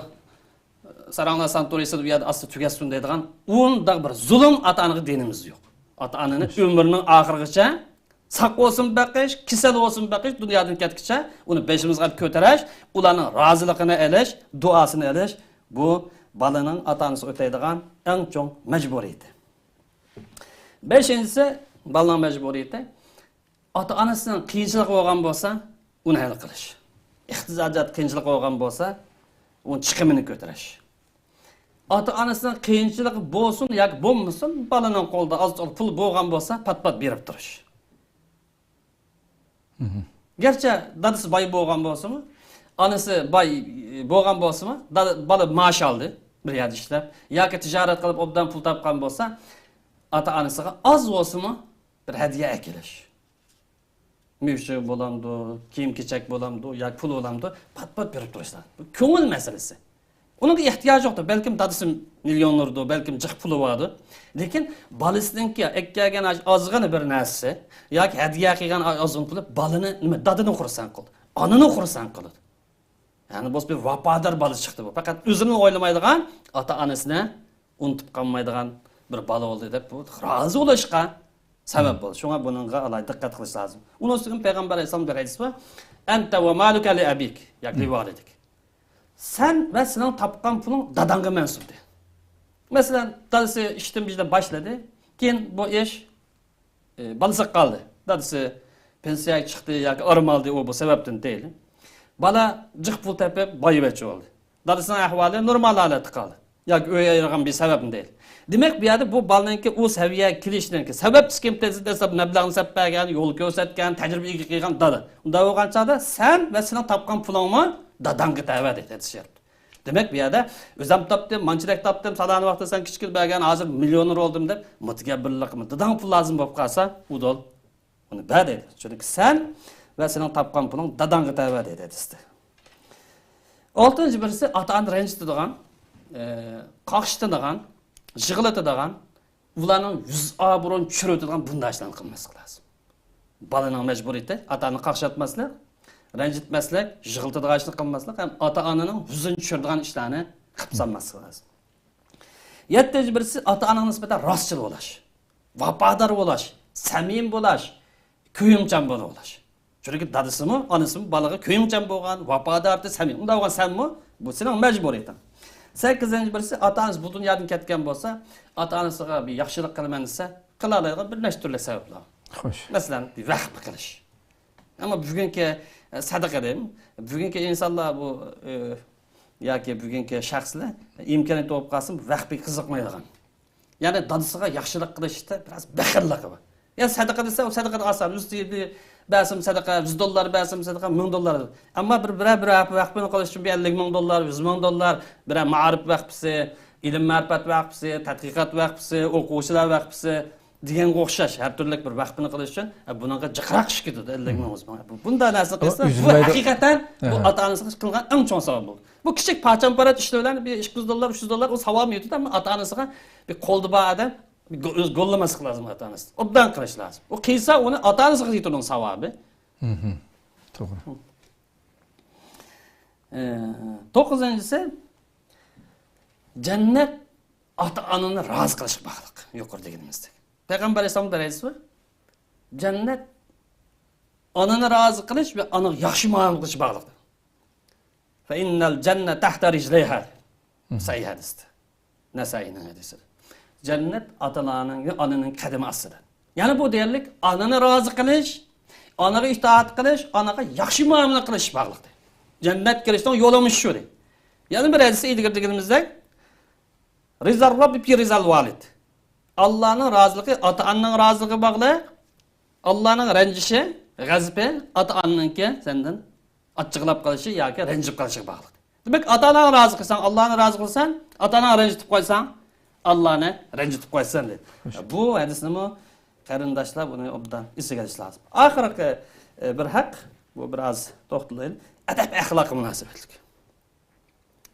ساراڭلار ساناتورىيىسىدا بۇ يەردە ئاستا تۈگەتسۇن دەيدىغان ئۇنداق بىر زۇلۇم ئاتا ئانىغا دىنىمىزدا يوق. ئاتا ئانىنى ئۆمرىنىڭ ئاخىرىغىچە ساق بولسۇن بېقىش، كېسەل بولسۇن بېقىش، دۇنيادىن كەتكىچە ئۇنى بېشىمىزغا كۆتۈرۈش، ئۇلارنىڭ رازىلىقىنى ئېلىش، دۇئاسىنى ئېلىش، بۇ بالىنىڭ ئاتا ئانىسى ئۆتەيدىغان ئەڭ چوڭ مەجبۇرىيىتى. بەشىنچىسى، بالىنىڭ مەجبۇرىيىتى، ئاتا ئانىسىنىڭ قىيىنچىلىقى بولغان بولسا، ئۇنى ھەل قىلىش. ئىقتىسادىي جەھەتتە قىيىنچىلىقى بولغان بولسا، ئۇنىڭ چىقىمىنى كۆتۈرۈش. ئاتا ئانىسىنىڭ قىيىنچىلىقى بولسۇن ياكى بولمىسۇن، بالىنىڭ قولىدا ئاز تولا پۇل بولغان بولسا، پات پات بېرىپ تۇرۇش. مم. گەرچە دادىسى باي بولغان بولسىمۇ، ئانىسى باي بولغان بولسىمۇ، دادا، بالا مائاش ئالدى، بىر يەردە ئىشلەپ ياكى تىجارەت قىلىپ ئوبدان پۇل تاپقان بولسا، ئاتا ئانىسىغا ئاز بولسىمۇ بىر ھەدىيە ئەكېلىش. مۈشۈك بولامدۇ، كىيىم-كېچەك بولامدۇ ياكى پۇل بولامدۇ، پات-پات بېرىپ تۇرۇشلار. بۇ كۆڭۈل مەسىلىسى. ئۇنىڭغا ئېھتىياجى يوقتۇر. بەلكىم دادىسى مىليونېردۇ، بەلكىم جىق پۇلى باردۇ. لېكىن بالىسىنىڭكى ئەكەلگەن ئاز-، ئازغىنە بىر نەرسىسى ياكى ھەدىيە قىلغان ئاز-، ئازغىنە پۇلى بالىنى نېمە، دادىنى خۇرسەن قىلىدۇ، ئانىنى خۇرسەن قىلىدۇ. يەنى بولسا بىر ۋاپادار بالا چىقتى بۇ. پەقەت ئۆزىنى ئويلىمايدىغان، ئاتا-ئانىسىنى ئۇنتۇپ قالمايدىغان بىر بالا بولدى دەپ، بۇ رازى بولۇشقا سەۋەب بولدى. شۇڭا بۇنىڭغا ئالاھىدە دىققەت قىلىش لازىم. ئۇنىڭ ئۈستىگە پەيغەمبەر ئەلەيھىسسالام بىر ھەدىسى بار. «أنت ومالك لأبيك»، ياكى «لوالديك». سەن ۋە سېنىڭ تاپقان پۇلۇڭ داداڭغا مەنسۇپ، دېدى. مەسىلەن، دادىسى ئىشتىن بىردەم باشلىدى. كېيىن بۇ ئىش ئى، بالىسىغا قالدى. دادىسى پېنسىيەگە چىقتى ياكى ئارام ئالدى، ئۇ بۇ سەۋەبتىن دەيلى. بالا جىق پۇل تېپىپ، بايۋەچچە بولدى. دادىسىنىڭ ئەھۋالى نورمال ھالەتتە قالدى. ياكى ئۆي ئايرىغان بىر سەۋەبتىن دەيلى. دېمەك، بۇ يەردە بۇ بالىنىڭكى ئۇ سەۋىيەگە كېلىشىنىڭكى سەۋەبچىسى كىم دېسە، دەسلەپ مەبلەغنى سەپ بەرگەن، يول كۆرسەتكەن، تەجرىبە ئىگە قىلغان دادا. ئۇنداق بولغان چاغدا سەن ۋە سېنىڭ تاپقان پۇلۇڭمۇ داداڭغا تەۋە دەيدۇ، ھەدىس شەرىپ. دېمەك، بۇ يەردە ئۆزۈم تاپتىم، مانچىلەك تاپتىم، سالانى ۋاقتىدا سەن كىچىكىدە بەرگەن، ھازىر مىليونېر بولدۇم دەپ مۇتەكەببىرلىق قىلما. داداڭ پۇل لازىم بولۇپ قالسا، ئۇدۇل ئۇنى بەر دەيدۇ. چۈنكى سەن ۋە سېنىڭ تاپقان پۇلۇڭ داداڭغا تەۋە دەيدۇ ھەدىستە. ئالتىنچى بىرسى ئاتا-ئانىنى رەنجىتىدىغان، ئە، قاقشىتىدىغان، يىغلىتىدىغان، ئۇلارنىڭ يۈز ئابرۇيىنى چۈشۈرۈۋېتىدىغان بۇنداق ئىشلارنى قىلماسلىق لازىم. بالىنىڭ مەجبۇرىيىتى ئاتا-ئانىنى قاقشاتماسلىق، رەنجىتمەسلىك، يىغلىتىدىغان ئىشنى قىلماسلىق ھەم ئاتا-ئانىنىڭ يۈزىنى چۈشۈرىدىغان ئىشلارنى قىلىپ سالماسلىق لازىم. يەتتىنچى بىرسى ئاتا-ئانىغا نىسبەتەن راستچىل بولاش، ۋاپادار بولاش، سەمىمىي بولاش، كۆيۈمچان بولاش. چۈنكى دادىسىمۇ، ئانىسىمۇ بالىغا كۆيۈمچان بولغان، ۋاپادار، سەمىمىي. ئۇنداق بولغان سەنمۇ، بۇ سېنىڭ مەجبۇرىيىتىڭ. سەككىزىنچى بىرسى، ئاتا-ئانىسى بۇ دۇنيادىن كەتكەن بولسا، ئاتا-ئانىسىغا بىر ياخشىلىق قىلىمەن دېسە، قىلالايدىغان بىر نەچچە تۈرلۈك سەۋەب بار. خوش. مەسىلەن، بىر ۋەخپە قىلىش. ئەمما بۈگۈنكى، ئە، سەدىقە دەيمەن. بۈگۈنكى ئىنسانلار بۇ، ئە، ياكى بۈگۈنكى شەخسلەر ئىمكانىيەت بولۇپ قالسىمۇ ۋەخپىگە قىزىقمايدىغان. يەنى دادىسىغا ياخشىلىق قىلىشتا بىراز بېخىللىقى بار. يا سەدىقە دېسە، ئۇ سەدىقىدىن ئاسان. يۈز تىيىن بەرسىمۇ سەدىقە، يۈز دوللار بەرسىمۇ سەدىقە، مىڭ دوللار. ئەمما بىر، بىرەر، بىرەر ۋەخپىنى قىلىش ئۈچۈن بىر ئەللىك مىڭ دوللار، يۈز مىڭ دوللار، بىرەر مائارىپ ۋەخپىسى، ئىلىم مەرىپەت ۋەخپىسى، تەتقىقات ۋەخپىسى، ئوقۇغۇچىلار ۋەخپىسى، دېگەنگە ئوخشاش ھەر تۈرلۈك بىر ۋەخپىنى قىلىش ئۈچۈن، ئە، بۇنىڭغا جىقراق چۈشۈپ كېتىدۇ، ئەللىك مىڭ، يۈز مىڭ. بۇ، بۇنداق نەرسىنى قىلسا، بۇ ئۈزۈلمەيدۇ. ھەقىقەتەن بۇ ئاتا-ئانىسىغا قىلغان ئەڭ چوڭ ساۋاب بولىدۇ. بۇ كىچىك پاچان-پارات ئىشلار بىلەن بىر ئىككى يۈز دوللار، ئۈچ يۈز دوللار، ئۇ ساۋابمۇ يېتىدۇ، ئەمما ئاتا-ئانىسىغا بىر قولدا بار ئادەم بىر گو-، ئۆزى گوللىماسلىق لازىم ئاتا-ئانىسى. ئوبدان قىلىش لازىم. ئۇ قىلسا، ئۇنى ئاتا-ئانىسىغا يېتىدۇ ئۇنىڭ ساۋابى. توغرا. ئە، توققۇزىنچىسى، جەننەت ئاتا-ئانىنى رازى قىلىشقا باغلىق. يۇقىرىدا دېگىنىمىزدەك. پەيغەمبەر ئەلەيھىسسالامنىڭ بىر ھەدىسى بار. جەننەت ئانىنى رازى قىلىش ۋە ئانىغا ياخشى مۇئامىلە قىلىشقا باغلىق. فَإِنَّ الْجَنَّةَ تَحْتَ رِجْلَيْهَا. سەھىھ ھەدىستە. نەسائىينىڭ ھەدىسى. جەننەت ئاتىلارنىڭ ۋە ئانىنىڭ قەدىمى ئاستىدا. يەنى بۇ دېگەنلىك ئانىنى رازى قىلىش، ئانىغا ئىتائەت قىلىش، ئانىغا ياخشى مۇئامىلە قىلىش باغلىق. جەننەت كىرىشنىڭ يولى مۇشۇ شۇ. يەنە بىر ھەدىستە ئىلگىرى دېگىنىمىزدەك، رىزا رەببى پى رىزال ۋالىد. ئاللانىڭ رازىلىقى ئاتا-ئانىنىڭ رازىلىقىغا باغلىق. ئاللانىڭ رەنجىشى، غەزىپى ئاتا-ئانىنىڭكى سەندىن ئاچچىقلاپ قېلىشى ياكى رەنجىپ قېلىشىغا باغلىق. دېمەك، ئاتا-ئاناڭنى رازى قىلساڭ، ئاللانى رازى قىلىسەن، ئاتا-ئاناڭنى رەنجىتىپ قويساڭ، ئاللانى رەنجىتىپ قويىسەن دەيدۇ. بۇ ھەدىسنىمۇ قېرىنداشلار بۇنى ئوبدان ئېسىگە ئېلىش لازىم. ئاخىرقى، ئە، بىر ھەق، بۇ بىر ئاز توختىلىپ، ئەدەپ-ئەخلاققا مۇناسىۋەتلىك.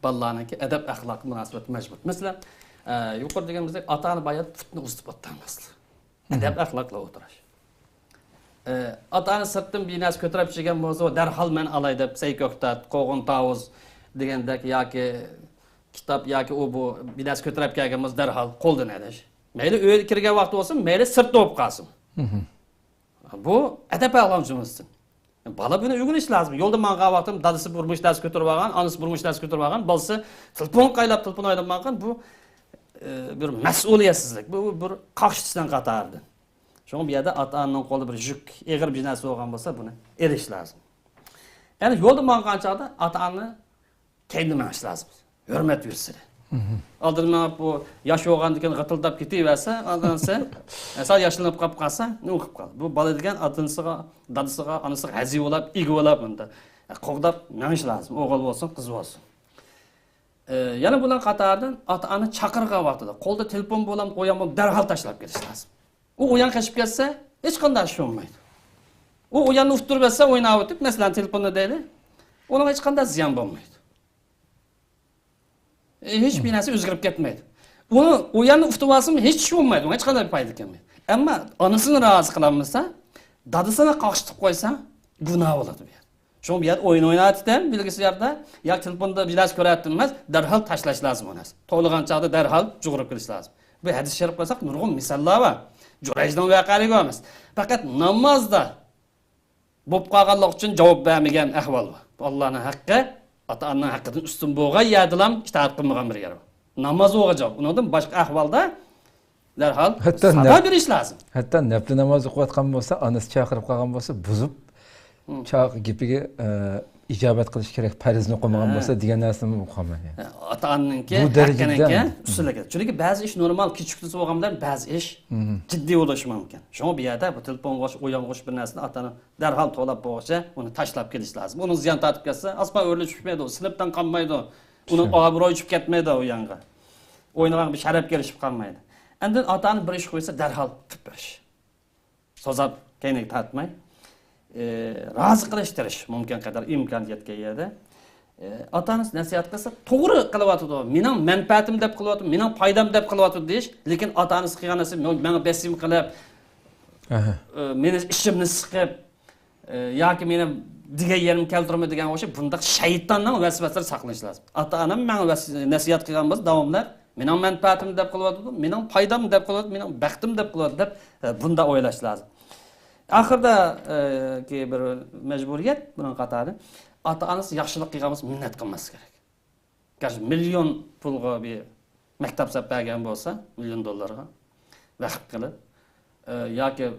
بالىلارنىڭكى ئەدەپ-ئەخلاققا مۇناسىۋەتلىك مەجبۇر. مەسىلەن، ئە، يۇقىرىدا دېگىنىمىزدەك ئاتا-ئانا بايا پۇتنى ئۇزىتىپ ئولتۇرماسلىق. ئەدەپ-ئەخلاقلا ئولتۇرۇش. ئە، ئاتا-ئانا سىرتتىن بىر نەرسە كۆتۈرۈپ ئىچىگەن بولسا، دەرھال مەن ئالاي دەپ سەي كۆكتات، قوغۇن تاۋۇز دېگەندەك ياكى كىتاب ياكى ئۇ بۇ بىر نەرسە كۆتۈرۈپ كەلگەن بولسا، دەرھال قولدىن ئېلىش. مەيلى ئۆيگە كىرگەن ۋاقتى بولسۇن، مەيلى سىرتتا بولۇپ قالسۇن. بۇ ئەدەپ-ئەخلاق جۈملىسىدىن. بالا بۇنى ئۆگىنىشى لازىم. يولدا ماڭغان ۋاقتىدا دادىسى بىر مۇشۇ نەرسە كۆتۈرۈپ ئالغان، ئانىسى بىر مۇشۇ نەرسە كۆتۈرۈپ ئالغان، بالىسى تېلېفونغا قايلاپ، تېلېفون ئويناپ ماڭغان، بۇ، ئى، بىر مەسئۇلىيەتسىزلىك، بۇ، بۇ بىر قاقشىتىشنىڭ قاتارىدىن. شۇڭا بۇ يەردە ئاتا-ئانىنىڭ قولىدا بىر يۈك، ئېغىر بىر نەرسە بولغان بولسا، بۇنى ئېلىش لازىم. يەنى يولدا ماڭغان چاغدا ئاتا-ئانا كەينىدىن مېڭىش لازىم. ھۆرمەت يۈرىسىدە. ئالدىدا مېڭىپ، بۇ ياش بولغاندىكىن غىتىلداپ كېتىۋەرسە، ئاندىن سەل ياشلىنىپ قاپ قالسا، نېمە قىلىپ قالدى؟ بۇ بالا دېگەن ئاتىسىغا، دادىسىغا، ئانىسىغا ھەزى بولاپ، ئىگە بولاپ، ئۇندا قوغداپ مېڭىش لازىم، ئوغۇل بولسۇن، قىز بولسۇن. ئە، يەنە بۇنىڭ قاتارىدىن ئاتا-ئانا چاقىرغان ۋاقتىدا، قولدا تېلېفون بولۇپ، ئويان بولۇپ، دەرھال تاشلاپ كېتىش لازىم. ئۇ ئويان قېچىپ كەتسە، ھېچقانداق ئىش بولمايدۇ. ئۇ ئوياننى ئۇتتۇرۇپ يەتسە، ئويناۋېتىپ، مەسىلەن، تېلېفوندا دەيلى، ئۇنىڭغا ھېچقانداق زىيان بولمايدۇ. ئى، ھېچبىر نەرسە ئۆزگىرىپ كەتمەيدۇ. ئۇنى، ئۇ يەرنى ئۇتۇپ ئالسىمۇ ھېچ ئىش بولمايدۇ، ھېچقانداق پايدا كەلمەيدۇ. ئەمما ئانىسىنى رازى قىلالمىسا، دادىسىنى قاقشىتىپ قويسا، گۇناھ بولىدۇ بۇ يەر. شۇڭا بۇ يەردە ئويۇن ئويناۋېتىپتىمۇ بىلگۈسى يەردە، يا تېلېفوندا بىر نەرسە كۆرۈۋەتتىمۇ ئەمەس، دەرھال تاشلاش لازىم ئۇ نەرسە. توۋلىغان چاغدا دەرھال جۇغۇرۇپ كېلىش لازىم. بۇ ھەدىس شەرىپ قىلساق نۇرغۇن مىساللار بار. جۇرەيجنىڭ ۋەقەلىكى ئەمەس. پەقەت نامازدا بولۇپ قالغانلىق ئۈچۈن جاۋاب بەرمىگەن ئەھۋال بار. بۇ ئاللانىڭ ھەققى، ئاتا-ئانىنىڭ ھەققىدىن ئۈستۈن بولغان يەردىلا ئىتائەت قىلمىغان بىر يەر بار. ناماز ئوقۇغان جاۋاب. ئۇنىڭدىن باشقا ئەھۋالدا دەرھال سادا بېرىش لازىم. ھەتتا نەپلى ناماز ئوقۇۋاتقان بولسا، ئانىسى چاقىرىپ قالغان بولسا، بۇزۇپ، چاق گېپىگە، ئە، ئىجابەت قىلىش كېرەك، پەرزنى ئوقۇمىغان بولسا دېگەن نەرسىنى ئوقۇمايدۇ. ئاتا ئانىنىڭكى، ھەققىنىڭكى ئۈستىنلىكى. چۈنكى بەزى ئىش نورمال، كېچىكتۈرسە بولغان بىلەن بەزى ئىش جىددىي بولۇشى مۇمكىن. شۇڭا بۇ يەردە بۇ تېلېفونغا ئوخشاش، ئويۇنغا ئوخشاش بىر نەرسىنى ئاتا ئانا دەرھال توۋلاپ بولغۇچە ئۇنى تاشلاپ كېلىش لازىم. ئۇنىڭ زىيان تارتىپ كەتسە، ئاسمان ئۆرۈلۈپ چۈشمەيدۇ، سىنىپتىن قالمايدۇ، ئۇنىڭ ئابرۇيى چۈشۈپ كەتمەيدۇ ئۇ يانغا. ئوينىغان بىر شەرەپكە ئېرىشىپ قالمايدۇ. ئاندىن ئاتا ئانا بىر ئىش قويسا دەرھال قىلىپ بېرىش. سوزاپ كەينىگە تارتماي، ئى، رازى قىلىشتۇرۇش، مۇمكىن قەدەر ئىمكان يەتكەن يەردە. ئى، ئاتا ئانىسى نەسىھەت قىلسا، توغرا قىلىۋاتىدۇ، مېنىڭ مەنپەئەتىم دەپ قىلىۋاتىدۇ، مېنىڭ پايدام دەپ قىلىۋاتىدۇ دېيىش. لېكىن ئاتا ئانىسى قىلغان نەرسە، ماڭا بېسىم قىلىپ، ئەھە، ئى، مېنى ئىچىمنى سىقىپ، ئى، ياكى مېنى دېگەن يېرىمگە كەلتۈرمە دېگەن ئوخشاپ، بۇنداق شەيتاننىڭ ۋەسۋەسىلىرىدىن ساقلىنىش لازىم. ئاتا ئانام ماڭا ۋەس-، نەسىھەت قىلغان بولسا داۋاملىق، مېنىڭ مەنپەئەتىم دەپ قىلىۋاتىدۇ، مېنىڭ پايدام دەپ قىلىۋاتىدۇ، مېنىڭ بەختىم دەپ قىلىۋاتىدۇ دەپ، ئە، بۇنداق ئويلاش لازىم. ئاخىردا، ئە، كى بىر مەجبۇرىيەت بۇنىڭ قاتارى، ئاتا ئانىسى ياخشىلىق قىلغان بولسا مىننەت قىلماسلىق كېرەك. گەرچە مىليون پۇلغا بىر مەكتەپ ساپ بەرگەن بولسا، مىليون دوللارغا ۋەقىپ قىلىپ، ئە، ياكى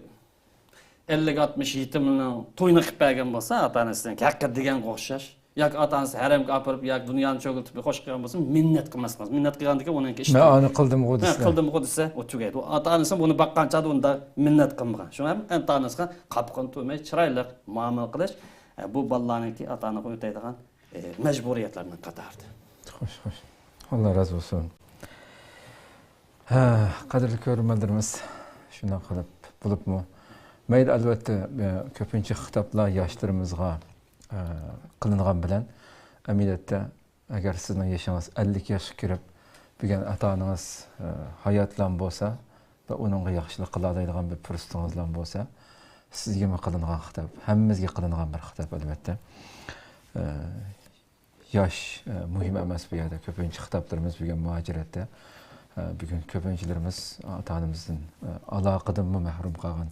ئەللىك ئاتمىش يېتىمنىڭ تويىنى قىلىپ بەرگەن بولسا، ئاتا ئانىسىنىڭ ھەققى دېگەنگە ئوخشاش. ياكى ئاتا ئانىسى ھەرەمگە ئاپىرىپ، ياكى دۇنيانى چۆگۈلتۈپ خوش قىلغان بولسا، مىننەت قىلماسلىق لازىم. مىننەت قىلغاندىكىن ئۇنىڭكى ئىشى مەن ئۇنى قىلدىمغۇ دېسە، قىلدىمغۇ دېسە، ئۇ تۈگەيدۇ. ئاتا ئانىسى بۇنى باققان چاغدا ئۇنداق مىننەت قىلمىغان. شۇڭا ھەم ئاتا ئانىسىغا قاپىقىنى تۈرمەي، چىرايلىق مۇئامىلە قىلىش، ئە، بۇ بالىلارنىڭكى ئاتا ئانىغا ئۆتەيدىغان، ئە، مەجبۇرىيەتلەرنىڭ قاتارىدا. خوش، خوش. ئاللا رازى بولسۇن. ھە، قەدىرلىك كۆرۈرمەنلىرىمىز، شۇنداق قىلىپ بولۇپمۇ، مەيلى، ئەلۋەتتە، ئە، كۆپىنچە خىتابلار ياشلىرىمىزغا، ئە، قىلىنغان بىلەن، ئەمەلىيەتتە، ئەگەر سىزنىڭ يېشىڭىز ئەللىك ياشقا كىرىپ، بۈگۈن ئاتا-ئانىڭىز، ئە، ھاياتلام بولسا ۋە ئۇنىڭغا ياخشىلىق قىلالايدىغان بىر پۇرسىتىڭىزلام بولسا، سىزگىمۇ قىلىنغان خىتاب، ھەممىمىزگە قىلىنغان بىر خىتاب، ئەلۋەتتە. ئە، ياش، ئە، مۇھىم ئەمەس بۇ يەردە. كۆپىنچە خىتابلىرىمىز بۈگۈن مۇھاجىرەتتە. ئە، بۈگۈن كۆپىنچىلىرىمىز ئاتا-ئانىمىزدىن، ئە، ئالاقىدىنمۇ مەھرۇم قالغان،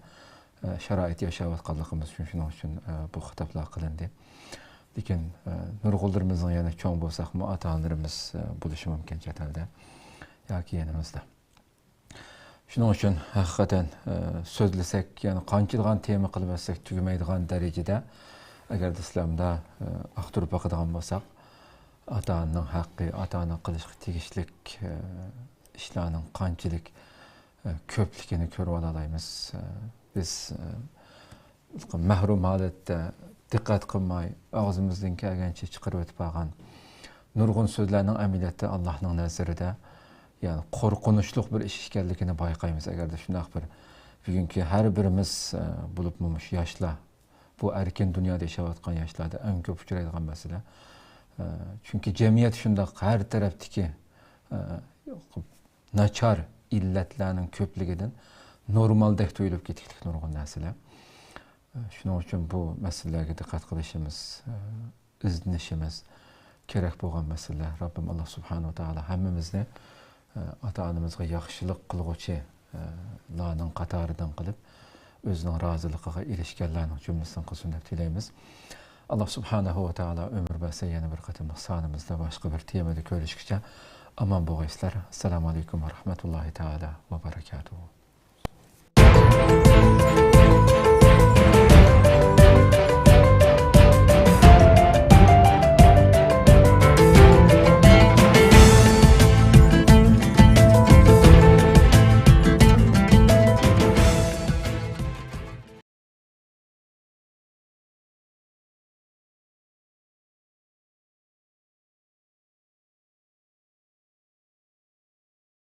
ئە، شارائىتتا ياشاۋاتقانلىقىمىز ئۈچۈن، شۇنىڭ ئۈچۈن، ئە، بۇ خىتابلار قىلىندى. لېكىن، ئە، نۇرغۇنلىرىمىزنىڭ يەنە چوڭ بولساقمۇ، ئاتا-ئانىلىرىمىز، ئە، بولۇشى مۇمكىن چەت ئەلدە ياكى يېنىمىزدا. شۇنىڭ ئۈچۈن ھەقىقەتەن، ئە، سۆزلىسەك، يەنى قانچىلىغان تېما قىلىۋەتسەك تۈگىمەيدىغان دەرىجىدە، ئەگەر ئىسلامدا، ئە، ئاختۇرۇپ باقىدىغان بولساق، ئاتا-ئانىنىڭ ھەققى، ئاتا-ئانا قىلىشقا تېگىشلىك، ئە، ئىشلارنىڭ قانچىلىك، ئە، كۆپلۈكىنى كۆرۈۋالالايمىز. ئە، بىز، ئە، مەھرۇم ھالەتتە دىققەت قىلماي، ئاغزىمىزدىن كەلگەنچە چىقىرىۋېتىپ بارغان نۇرغۇن سۆزلەرنىڭ ئەمەلىيەتتە ئاللاھنىڭ نەزىرىدە، يەنى، قورقۇنچلۇق بىر ئىش ئىكەنلىكىنى بايقايمىز. ئەگەردە شۇنداق بىر، بۈگۈنكى ھەر بىرىمىز، ئە، بولۇپمۇ مۇشۇ ياشلار، بۇ ئەركىن دۇنيادا ياشاۋاتقان ياشلاردا ئەڭ كۆپ ئۇچرايدىغان مەسىلە. ئە، چۈنكى جەمئىيەت شۇنداق ھەر تەرەپتىكى، ئە، ناچار ئىللەتلەرنىڭ كۆپلۈكىدىن نورمالدەك تۇيۇلۇپ كېتىكلىك نۇرغۇن نەرسىلەر. شۇنىڭ ئۈچۈن بۇ مەسىلىلەرگە دىققەت قىلىشىمىز، ئىزدىنىشىمىز كېرەك بولغان مەسىلىلەر. رەببىم ئاللا سۇبھانەھۇ ۋە تائالا ھەممىمىزنى، ئاتا-ئانىمىزغا ياخشىلىق قىلغۇچى، لارنىڭ قاتارىدىن قىلىپ، ئۆزىنىڭ رازىلىقىغا ئېرىشكەنلەرنىڭ جۈملىسىدىن قىلسۇن دەپ تىلەيمىز. ئاللا سۇبھانەھۇ ۋە تائالا ئۆمۈر بەرسە، يەنە بىر قېتىملىق سانىمىزدا باشقا بىر تېمىدا كۆرۈشكىچە ئامان بولغايسىلەر. ئەسسالامۇ ئەلەيكۇم ۋە رەھمەتۇللاھى تائالا ۋە بەرەكاتۇھۇ.